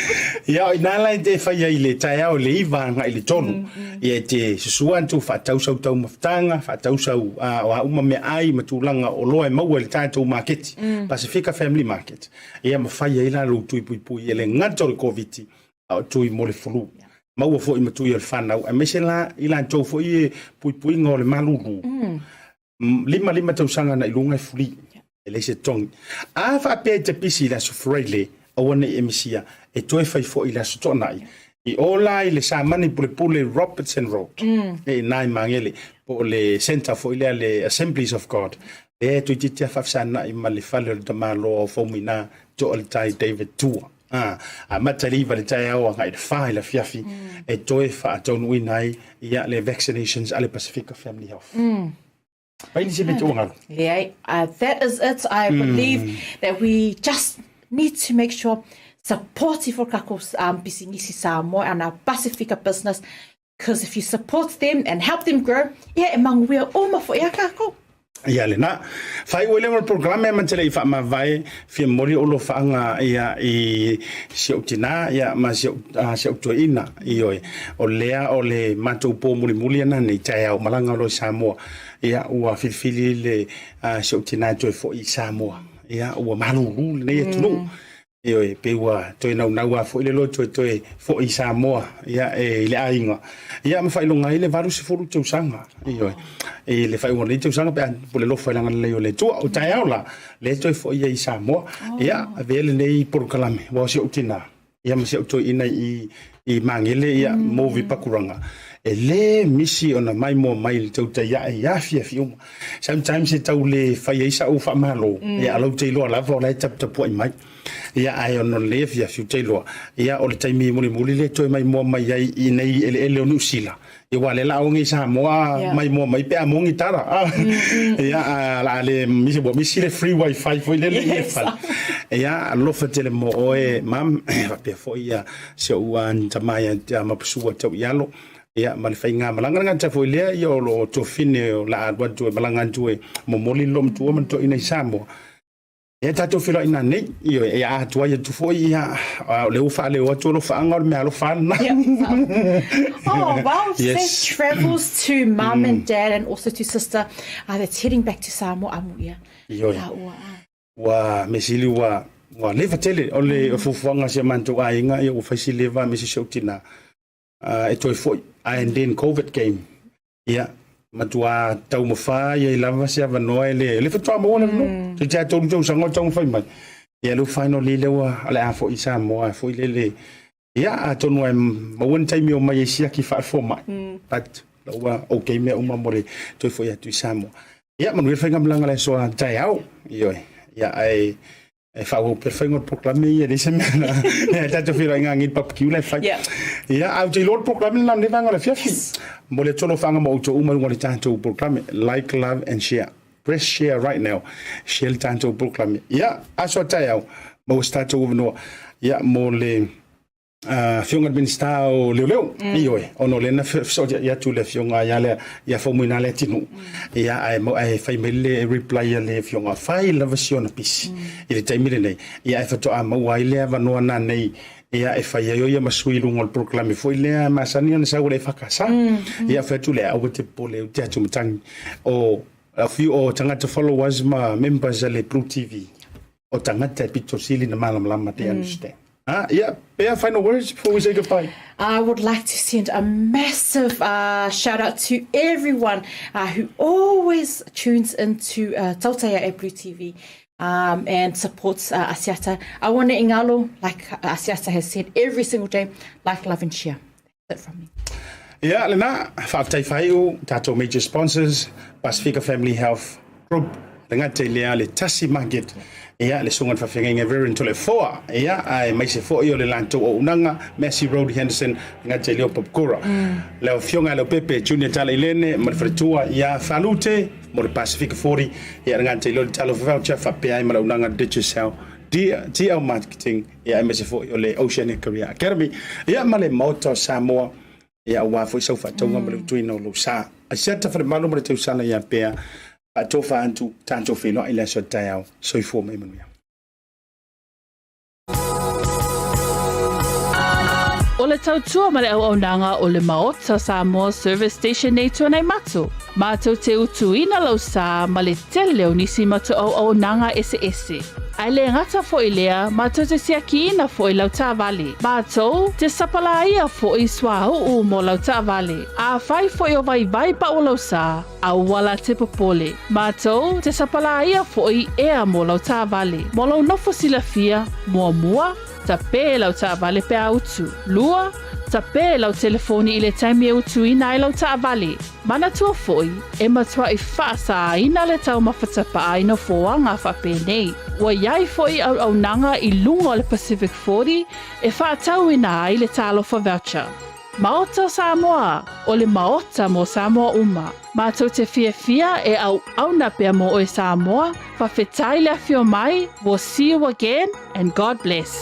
Ia o ina la e fai ai i le taeao i le 9 agai i le 3. Ia e te susua atu faatau sau taumafataga, faatau sau o a uma meaai ma tulaga o oloa e maua i le tatou maketi, Pasifika Family Market. Ia ma fai ai la lou tui puipui e le gata o le Koviti a o tui mo le flu. Maua foi ma tui o le fanau, aemaise la i latou foi e puipuiga o le malulu. 55 tausaga na i luga e fuli, e leai se togi. A faapea e te pisi i le aso Faraile, aua ne i e misia, e toe fai foi i le aso Toonai. I o la i le Samani Pulepule Robertson Road, e i ina i Magele, po o le centre foi lea le Assemblies of God, lea e toeitiiti lava faafesagai ma le fale o le tamaloa o Faumuina Toaletai David Tua. Ā, amata i le 9 i le taeao agai i le 4 i le afiafi e toe faataunuuina ai ia le vaccinations a le Pasifika Family Health. Pai nisi mea te ua galo. Leai, that is it. I believe that we just need to make sure support ifo kako pisinisi Samoa and our Pasifika business because if you support them and help them grow, ia e manuia uma foi ia kākou. Ia lena. Faaiu ai lea o le polokalame ma te le i faamavae fia momoli ou alofaaga ia i si ou tina ia ma si ou, si ou toeaina. Ioe, o lea o le matou po mulimuli ana nei taeao malaga loa i Samoa. Ia ua filifili le si ou tina e toe foi i Samoa. Ia ua malulu lenei atunuu. Ioe, pei ua toe naunau lava foi le loto e toe foi i Samoa, ia, e, i le aiga, ia, ma faailoga ai le 80 tausaga, ioe, i le faaiuga o lenei tausaga pe a pule alofa i le agalelei o le Atua. O taeao la, lea e toe foi ai i Samoa, ia, avea lenei polokalame, aua o si ou tina, ia, ma si ou toeaina i, i Magele, ia, Movi Pakuranga, e le misi ona maimoa mai i le tautai ae i afiafi uma. Sometimes e tau le fai ai sa'u faamalo, ia a o lou te iloa lava o la e taputapuai mai. Ia ae ona o lenei afiafi ou te iloa, ia o le taimi mulimuli lea e toe maimoa mai ai i nei eleele o Niu Sila, ia aua o lea o le a oge i Samoa maimoa mai pe a moni tala. Ia a o le a le misi, ua misi le free wifi foi lele i le fale. Ia alofa tele mo oe mum, faapea foi ia si ou tama ia Mapusua Tauialo. Ia, ma le faigamalaga le gata foi lea, ia o lo o tofine o la alu atu e malaga atu e momoli le loomatua ma le toeaina i Samoa. Ia tatou feiloai nanei, ioe, ia atuai atu foi, ia, o lea ua faaleo atu alofaaga o le mea alofa lena. Oh, well, yes. Safe travels to mum and dad and also to sister that's heading back to Samoa. Amuia. Ioe. Ua mea sili ua ua leva tele o le fuafuaga a si a matou aiga, ia ua fai si leva ma si ou tina. E toe foi. And then Covid came. Ia, matua taumafā ia i lava se avanoa e le, le faatoa maua le avanoa. Mm. Te tia tolu tausaga o taumafai mai. Ia, lea ua finally lea ua o le a foi i Samoa foi lele. Ia, atonu e maua ni taimi o mai e siaki faafomai. But la ua okay mea uma mo le toe foi atu i Samoa. Ia, manuia le faigamalaga le aso a taeao. Ioe. Ia, ae E faaauau pea le faiga o le polokalame ia, e leai se mea na... E tatou feiloai ngā ngili papakiu la e fai. Yeah. Ia, a ou te iloa le polokalame lena o lenei vaega o le afiafi. Momoli atu alofaaga mo outou uma i luga o le tatou polokalame. Like, love and share. Press share right now. Share le tatou polokalame. Ia, aso a taeao, maua se tatou avanoa. Ia, mo le... Afioga i le Minisita o Leoleo, ioe, ona o lea na fesoasoani atu le afioga ia lea, ia Faumuina Leatinuu. Ia, ae, ae fai mai le reply a le afioga, fai lava si ona pisi i le taimi lenei, ia ae faatoa maua ai le avanoa nanei, ia e fai ai o ia ma sui i luga o le polokalame foi lea masani ona sau o le EFKS. Ia, fai atu lea, aua te popole, ou te atu matagi. O, a few o tagata followers ma members a le Blue TV, o tagata e pito sili na malamalama, they understand. Ah, yeah, Bea, final words before we say goodbye. I would like to send a massive shout out to everyone who always tunes into Tautai at Blue TV. um, and supports uh, Asiata. Aua ne ingalo, like Asiata has said every single day, like, love and share. That's it from me. Ia, lena, faafetai faaiu tatou major sponsors, Pasifika Family Health Group, le gata i lea le Tasi Market, ia, le Susuga i le Faafeagaiga Reverend Toleafoa, ia, aemaise foi o le latou auaunaga, Massey Road Henderson, le gata i lea o Papakura. Le Afioga ia Leaupepe Junior Talailene ma le faletua ia Falute mo le Pasifika 40, ia, le gata i lea o le Talofa Voucher faapea ai ma le auaunaga Digicel DL Marketing, ia, aemaise foi o le Oceanic Career Academy, ia, ma le Maota o Samoa, ia, aua foi sau faatauga ma le utuina o lou sa. Asiata Falemalu ma le tausala ia pea, faatofa atu, tatou feiloai i le aso a taeao. Soifua ma ia manuia. O le tautua ma le auaunaga o le Maota Samoa Service Station nei Tuanaimato, mātou te utuina lau sa ma le tele o nisi matou auaunaga eseese. Ae le gata foi lea, mātou te siakiina foi lau taavale. Mātou te sapalāia foi suauu mo lau taavale. Afai foi o vaivai pau lau sa, Aua la te popole. Matou te sapalāia foʻi ea mo lau taavale. Mo lou nofo silafia, muamua, tapē lau taavale pe a utu. Lua, tapē lau telefoni i le taimi e utuina ai lau taavale. Manatua foʻi, e matuaʻi faasāina le taumafa tapaa i nofoaga faapenei. Ua iai foʻi auaunaga i luga o le Pacific 40 e faatauina ai le Talofa Voucher. Maota o Samoa, o le Maota mo Samoa uma. Matou te fiafia e auauna pea mo oe Samoa, fawhetai le afio mai, we'll see you again and God bless.